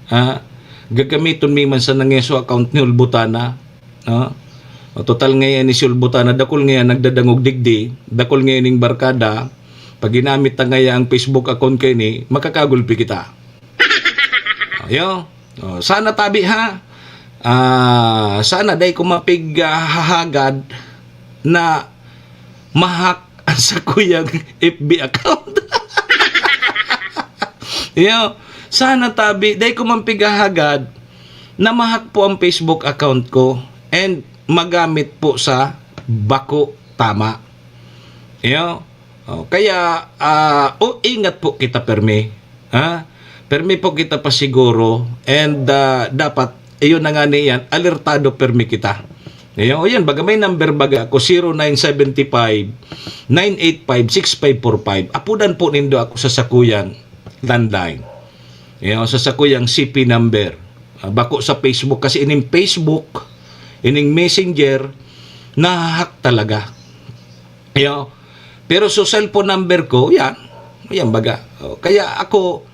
ha? Gagamiton mi man sa nangyaso account ni Ulbutana, ha? O, total ngayon ni si Ulbutana, dakul ngayon nagdadangog digdi, dakul ngayon ning barkada, pag ginamit ta ngayon ang Facebook account kaini, makakagulpi kita. Ayo. Oh, sana tabi ha. Ah, sana dai ko mapighahagad na ma-hack ang sakuyang F B account. Yo, sana tabi, dai ko man pighahagad na ma-hack po ang Facebook account ko and magamit po sa bako tama. Yo, oh, kaya, ah, o, ingat po kita permi. Ha? Permi po kita pasiguro and, ah, dapat, iyon na nga niyan, alertado permi kita. Ayan, o yan, baga may number baga ako, zero nine seven five, nine eight five, six five four five. Apudan po nindo ako sa sakuyang landline. Ayan, sa sakuyang C P number. Ah, bako sa Facebook, kasi ining Facebook, ining Messenger, nahahack talaga. Ayan. Pero sa cellphone number ko, yan. Yan baga. O, kaya ako,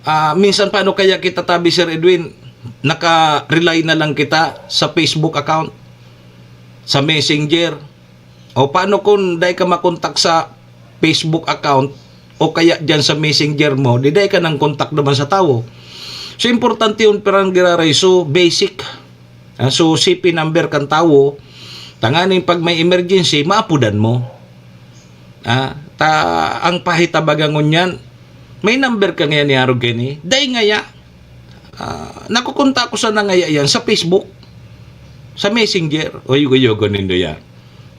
ah, minsan paano kaya kita tabi, Sir Edwin, naka-rely na lang kita sa Facebook account, sa Messenger? O paano kung dai ka makontak sa Facebook account o kaya diyan sa Messenger mo, di dai ka nang kontak naman sa tawo? So, importante yun, pirang giraray. So, basic. Ah, so, C P number kan tawo, tanganing pag may emergency, maapudan mo. Ah, ta, ang pahitabagan ngunyan, may number ka ngayon ni Arog Kenny? Dai ngaya. Ah, nakukontak ko sana ngaya yan sa Facebook, sa Messenger. O, yugo-yugo nindo yan.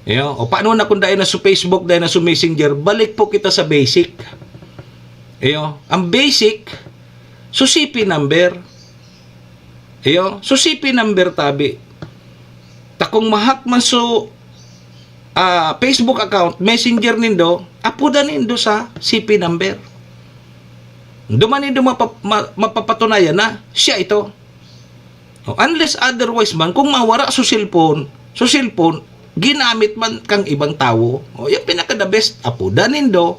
Yo, o paano na kung dai na sa Facebook, dai na sa Messenger? Balik po kita sa basic. Yo, ang basic, so C P number. Iyo, so C P number tabi. Ta kung ma-hack man so, ah, Facebook account, Messenger nindo, apudan nindo sa C P number. Duman nindo mapa-, ma-, mapapatunayan na siya ito. O, unless otherwise man, kung mawara so cellphone, so cellphone, ginamit man kang ibang tawo. O, yung pinaka the best, apudan nindo.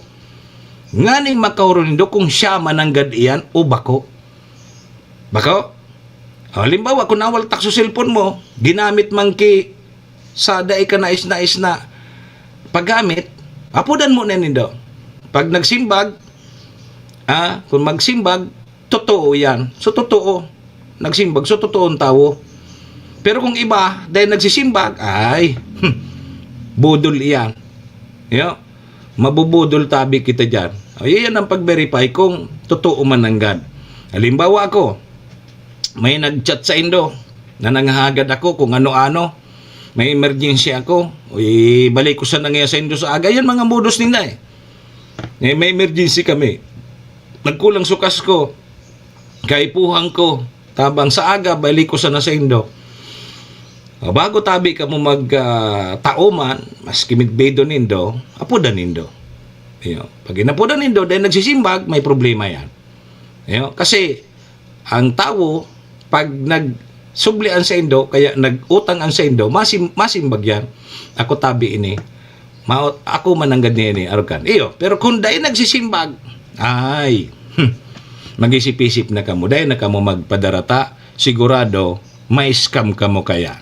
Nganing makauro nindo kung siya mananggad iyan o bako. Bako? O, halimbawa, kung nawaltak so cellphone mo, ginamit man ki sa dai ka nais-nais na paggamit, apudan mo na nindo. Pag nagsimbag, ah, kung magsimbag, totoo yan. So, totoo. Nagsimbag, so, totoong tawo. Pero kung iba, dahil nagsisimbag, ay, budol iyan. Yo, mabubudol tabi kita dyan. Ay, yan ang pag-verify kung totoo man nanggad. Halimbawa ako, may nag-chat sa indo na nanghahagad ako kung ano-ano. May emergency ako. Uy, balik ko sana ngayon saindo sa aga. Yan mga modus ninda eh. May, may emergency kami. Nagkulang sukas ko. Kaipuhan ko. Tabang sa aga, balik ko sana saindo. O, bago tabi kamo mag, ah, tao man, maski migbedo nindo, apodan nindo. Iyo. Pag inapodan nindo, dahil nagsisimbag, may problema yan. Iyo. Kasi, ang tawo, pag nagsubli an saindo, kaya nag-utang an saindo, masim-, masimbag yan. Ako tabi ini. Mao, ako man nanggad niya ini, arog kan. Iyo, pero kung dai nagsisimbag, ay, hmm, mag-isip-isip na kamo. Dai na kamo magpadarata, sigurado, ma-scam kamo kayan.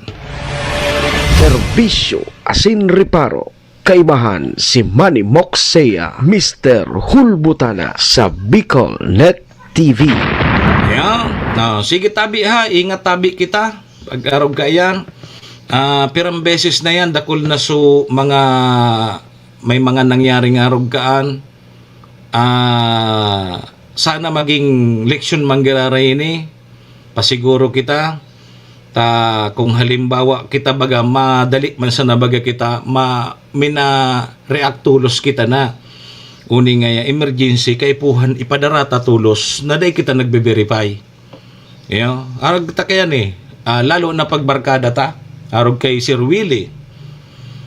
Serbisyo asin reparo. Kaibahan si Manny Moksea, Mister Hulbutana sa Bicol Net T V. Yan. Ah, sige tabi ha, ingat tabi kita. Pag-arog ka yan. Ah, pirang beses na yan, dakul na so mga, may mga nangyaring arog kaan. Ah, sana maging leksyon man giraray ini. Pasiguro kita, ta kung halimbawa kita baga, madali man sana baga kita, ma-, mina-react tolos kita na. Uni nga ya, emergency, kaipuhan, ipadarata tolos, na dai kita nagbe-verify. Iyo, arog ta kayan eh. Ah, lalo na pag barkada ta. Arog kay Sir Willie.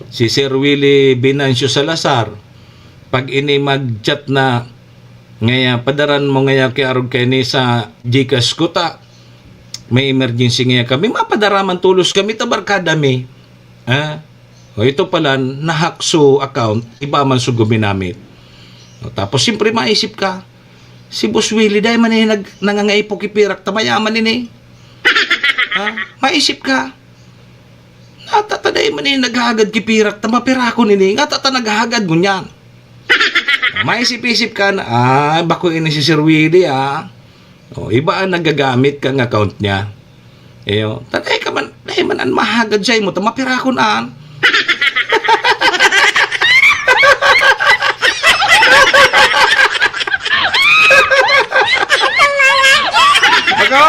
Si Sir Willie Venancio Salazar. Pag ini mag-chat na, ngaya, padaran mo ngaya ki arog kaini sa GCash ko ta. May emergency ngaya kami. Mapadara man tolos kami, ta barkada mi. Ha? O, ito pala, na-hack so account, iba man so guminamit. O, tapos, siyempre, maisip ka, si Boss Willie, dai man ini nag-, nangangaipo ki pirak, ta mayaman ini. Ha? Maisip ka, ngata ta dai man ini naghahagad ki pirak, ta mapirakon ini, ngata ta naghahagad ngunyan. Maisip-isip ka na, "Ah, bako ini si Sir Willie, ah." O, iba ang nagagamit kang account niya. Iyo, ta dai ka man, dai man an mahagad saimo, ta mapirakon an. Bako?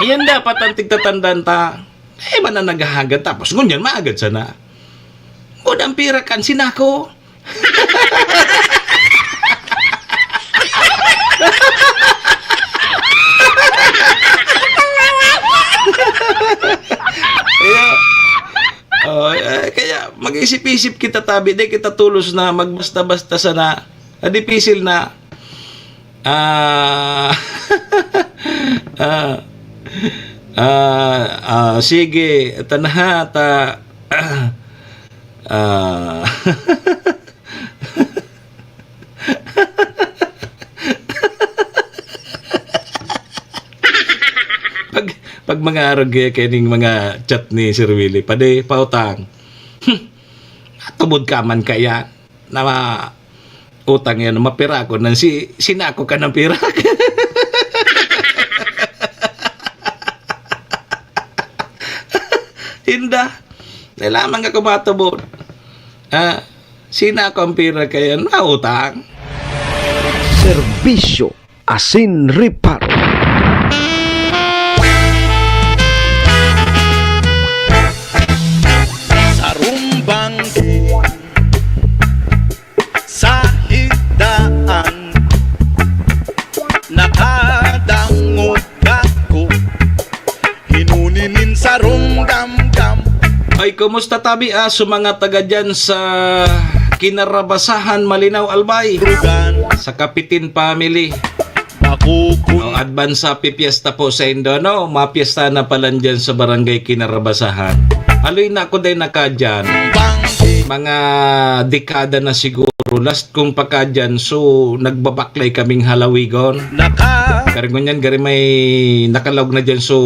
Ayan dapat ang tigtatandaan ta. Dai man na naghahagad, tapos ngunyan mahagad sana. Ngunyan pira kan sinako. Kaya, oh, eh, kaya mag-isip-isip kita tabi, dai kita tolos na magbasta-basta sana. Ah, dipisil na. Ah, ah, ah, ah, sige, ta na ha, ta, ah, pag, pag mga arog kaya kining mga chat ni Sir Willie, padi, pautang. Hmm, tubod ka man kaya na ma-, utang yan, mapirakon nang si-, sinako ka ng pirak. Inda, nalaman ka kumatubod. Ah, sinako ang pirak kaya, nautang. Serbisyo asin reparo. Sarumbang sa higdaan, nakadangog ako, hinuni nin sarong damdam. Ay, kumusta tabi, ah, sa mga taga dyan sa Kinarabasahan, Malinao, Albay? Rugan. Sa Kapitin family. Makukun- Oh, advance happy fiesta po sa indo, no? Mapiesta na pala dyan sa Barangay Kinarabasahan. Aloy na ako dahil nakadyan. Banggi. Mga dekada na siguro. Last kong pakadyan, so nagbabaklay kaming halawigon. Naka- Gari ngunyan, gari may nakalaog na dyan, so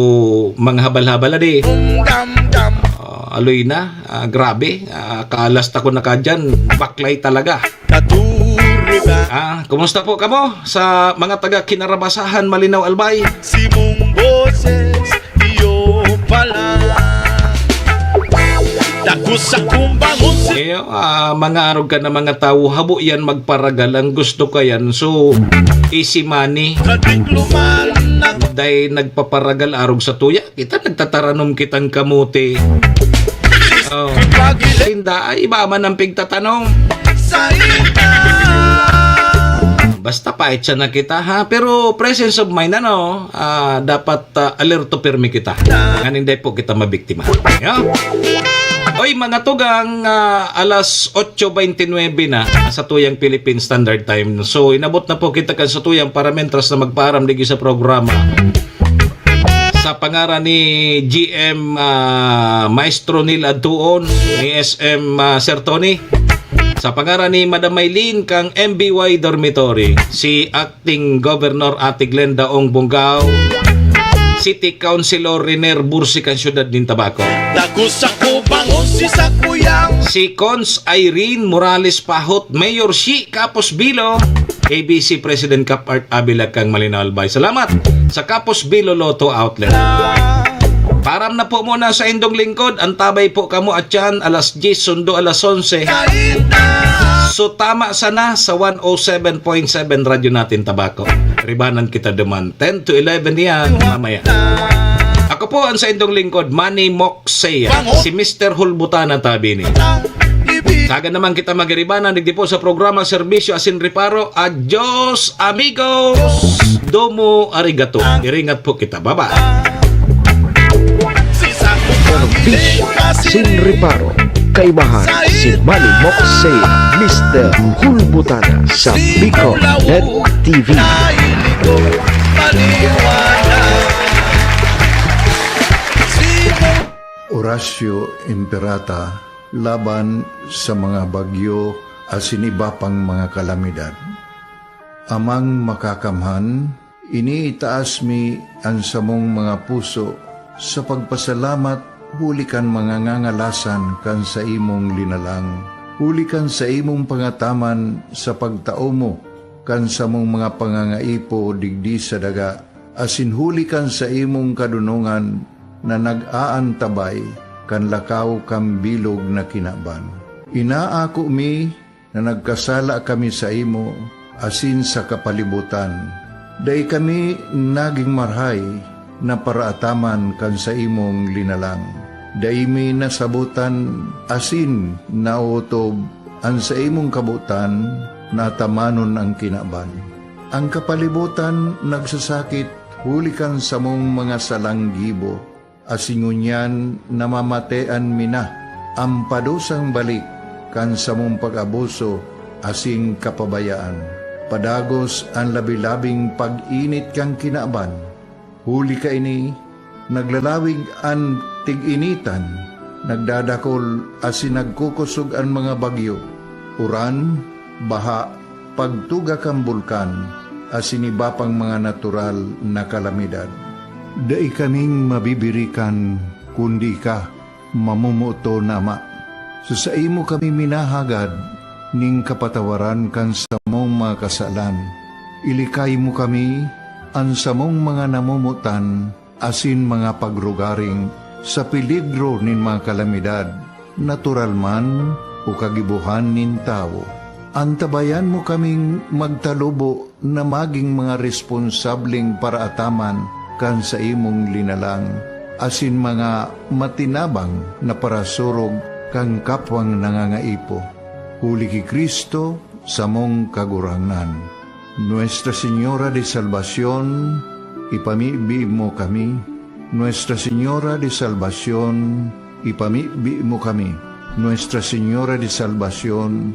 mga habal-habal, adi. Kung damdam. Ah, aloy na. Ah, grabe. Ah, kalast ako nakadyan. Baklay talaga. Katurugan. Ah, kumusta po kamo sa mga taga Kinarabasahan, Malinao, Albay? Simong boses, iyo pala. Dako sa kumbangon si- Iyo, ah, mga arog ka na mga tawo, habo yan magparagal. Ang gusto ka yan, so, easy money. Katikluman na Dai nagpaparagal arog sa tuya, kita nagtataranom kitang kamote. Oh. Sinda ay iba man ang pigtatanom. Basta pait siya na kita, ha. Pero presence of mind, ano, ah, dapat, ah, alerto pirmi kita. Nganing dai po kita mabiktima. Yeah? Oy, mga tugang, ah, alas otso beintinuebe na sa tuyang Philippine Standard Time. So, inabot na po kita kan sa tuyang para mentras na magpaaram digdi sa programa. Sa pangaran ni G M, ah, Maestro Neil Adtuon, ni S M, ah, Sir Tony. Sa pangaran ni Madam Maylene kang M B Y Dormitory, si Acting Governor Ate Glenda Ong Bongao, City Councilor Riner Bursi kan siyudad nin Tabaco. Dakusa ko bangon si sakuyang. Si Cons Irene Morales Pahot, Mayor Shi Kapos Bilo, A B C President Cap Art Abila kang Malinaw Albay. Salamat sa Kapos Bilo Lotto Outlet. Param na po muna sa indong lingkod. Antabay po kamo at yan, alas diyes, sundo alas onse. So, tama sana sa one oh seven point seven Radyo Natin Tabaco. Ribanan kita duman. Ten to eleven yan, mamaya. Ako po ang sa indong lingkod, Manny Moxey, si Mister Hulbutana Tabi ni. Sagan naman kita magiribanan, digdi po sa programa, serbisyo, asin reparo. Adios, amigos! Domo arigato. Iringat po kita. Bye-bye. Serbisyo asin reparo. Kaibahan si Manny Moxey, Mister Hulbutana sa Bicol Net T V. Horacio Imperata laban sa mga bagyo asin iba pang mga kalamidad. Amang Makakamhan, iniitaas mi an samong mga puso sa pagpasalamat huli kan mga ngangalasan kan saimong linalang, huli kan saimong pangataman sa pagtao mo kan samong mga pangangaipo digdi sa daga, asin huli kan saimong kadonongan na nag-aantabay kan lakaw kan bilog na kinaban. Inaako mi na nagkasala kami saimo asin sa kapalibotan. Dai kami nagin marahay na paraataman kan saimong linalang. Dai mi nasabotan asin naotob an saimong kabotan na atamanon an kinaban. An kapalibotan nagsasakit huli kan samong mga salang gibo, asin ngunyan namamatean mi na an padusang balik kan samong pag-abuso asin kapabayaan. Padagos an labi-labing pag-init kan kinaban. Huli kaini, naglalawig an tig-initan, nagdadakol asin nagkukosog an mga bagyo, uran, baha, pagtuga kan bulkan, asin iba pang mga natural na kalamidad. Dai kaming mabibirikan, kundi ika, mamomoton na Ama. Sa saimo kami minahagad nin kapatawaran kan samong mga kasalan. Ilikay mo kami, an samong mga namomotan, asin mga pagrugaring sa peligro nin mga kalamidad, natural man o kagibohan nin tawo. Antabayan mo kaming magtalubo na magin mga responsableng paraataman kan saimong linalang, asin mga matinabang na parasurog kan kapwang nangangaipo. Huli ki Cristo, samong Kagurangnan. Nuestra Señora de Salvacion, ipamibi mo kami. Nuestra Señora de Salvacion, ipamibi mo kami. Nuestra Señora de Salvacion,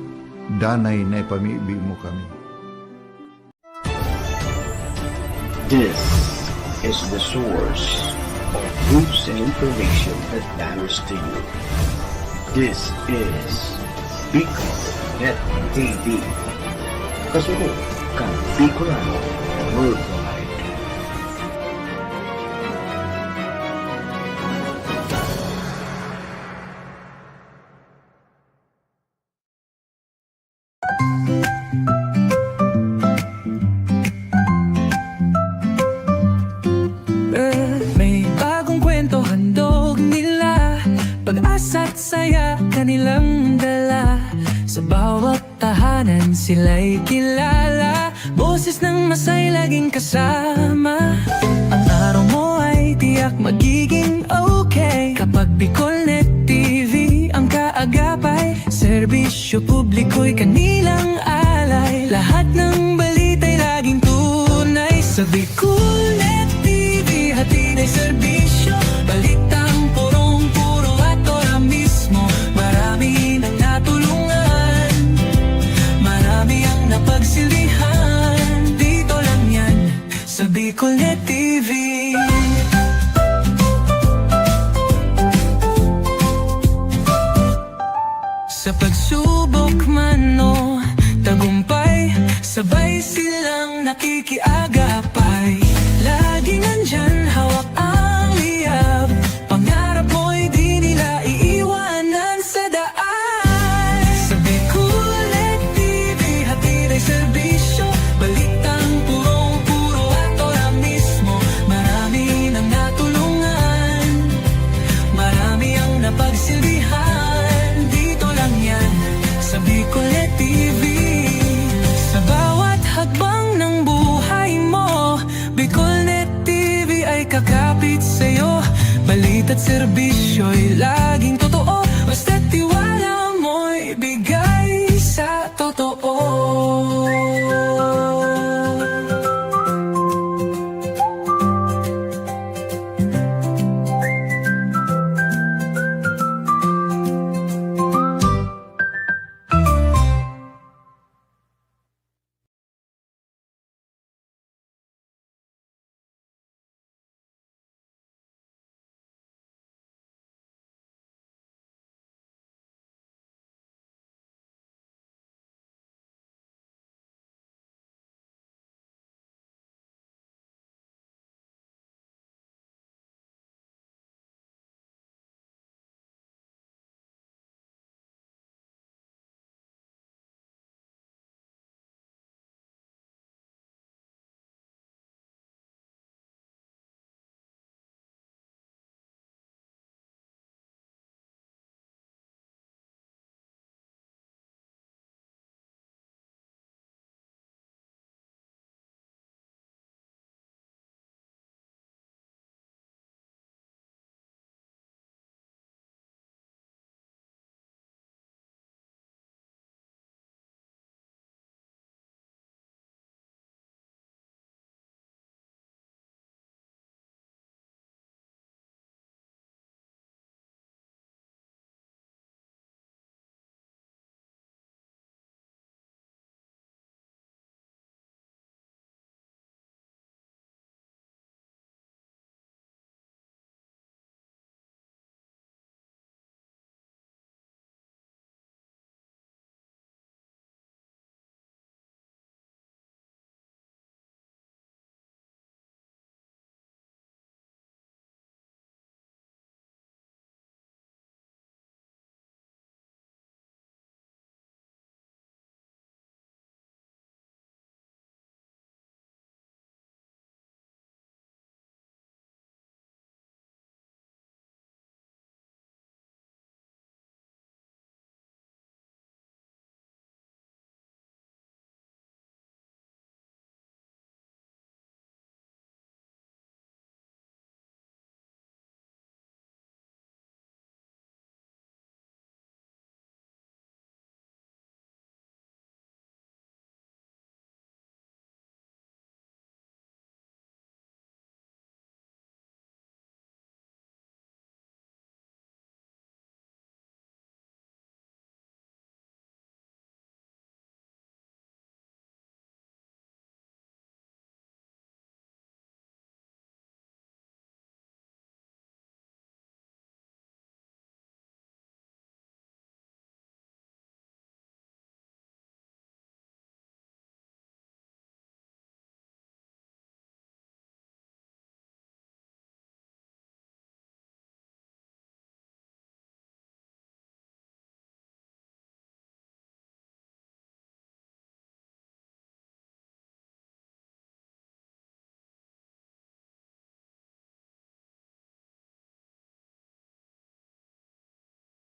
danay na ipamibi mo kami. This is the source of news and information that matters to you. This is Bicol Net T V. Kasunod kan Bicolano Worldwide. May bagong kwento handog nila, pag-asa't saya kanilang dala. Sa bawat tahanan sila'y kilala, Boses ng Masay laging kasama. Ang araw mo ay tiyak magiging okay. Kapag Bicolnet T V ang kaagapay, serbisyo publiko'y kanilang alay. Lahat ng balita'y laging tunay. Sa Bicolnet T V, hatid ay serbisyo. Balitang purong-puro at ora mismo. Marami nang natulungan. Marami ang napagsilbihan. Dito lang yan, sa Bicolnet T V. Sa pagsubok man o tagumpay, sabay silang nakikiagapay. Laging nandyan, hawak ang liyab. Pangarap mo'y di nila iiwanan sa daan. Sa Bicolnet T V, hatid ay serbisyo. Balitang purong-puro at ora mismo. Marami nang natulungan. Marami ang napagsilbihan. Dito lang yan, sa Bicolnet T V. Sa bawat hakbang ng buhay mo, Bicolnet T V ay kakapit sa'yo. Balita't serbisyo'y laging totoo. Basta tiwala mo'y bigay sa totoo.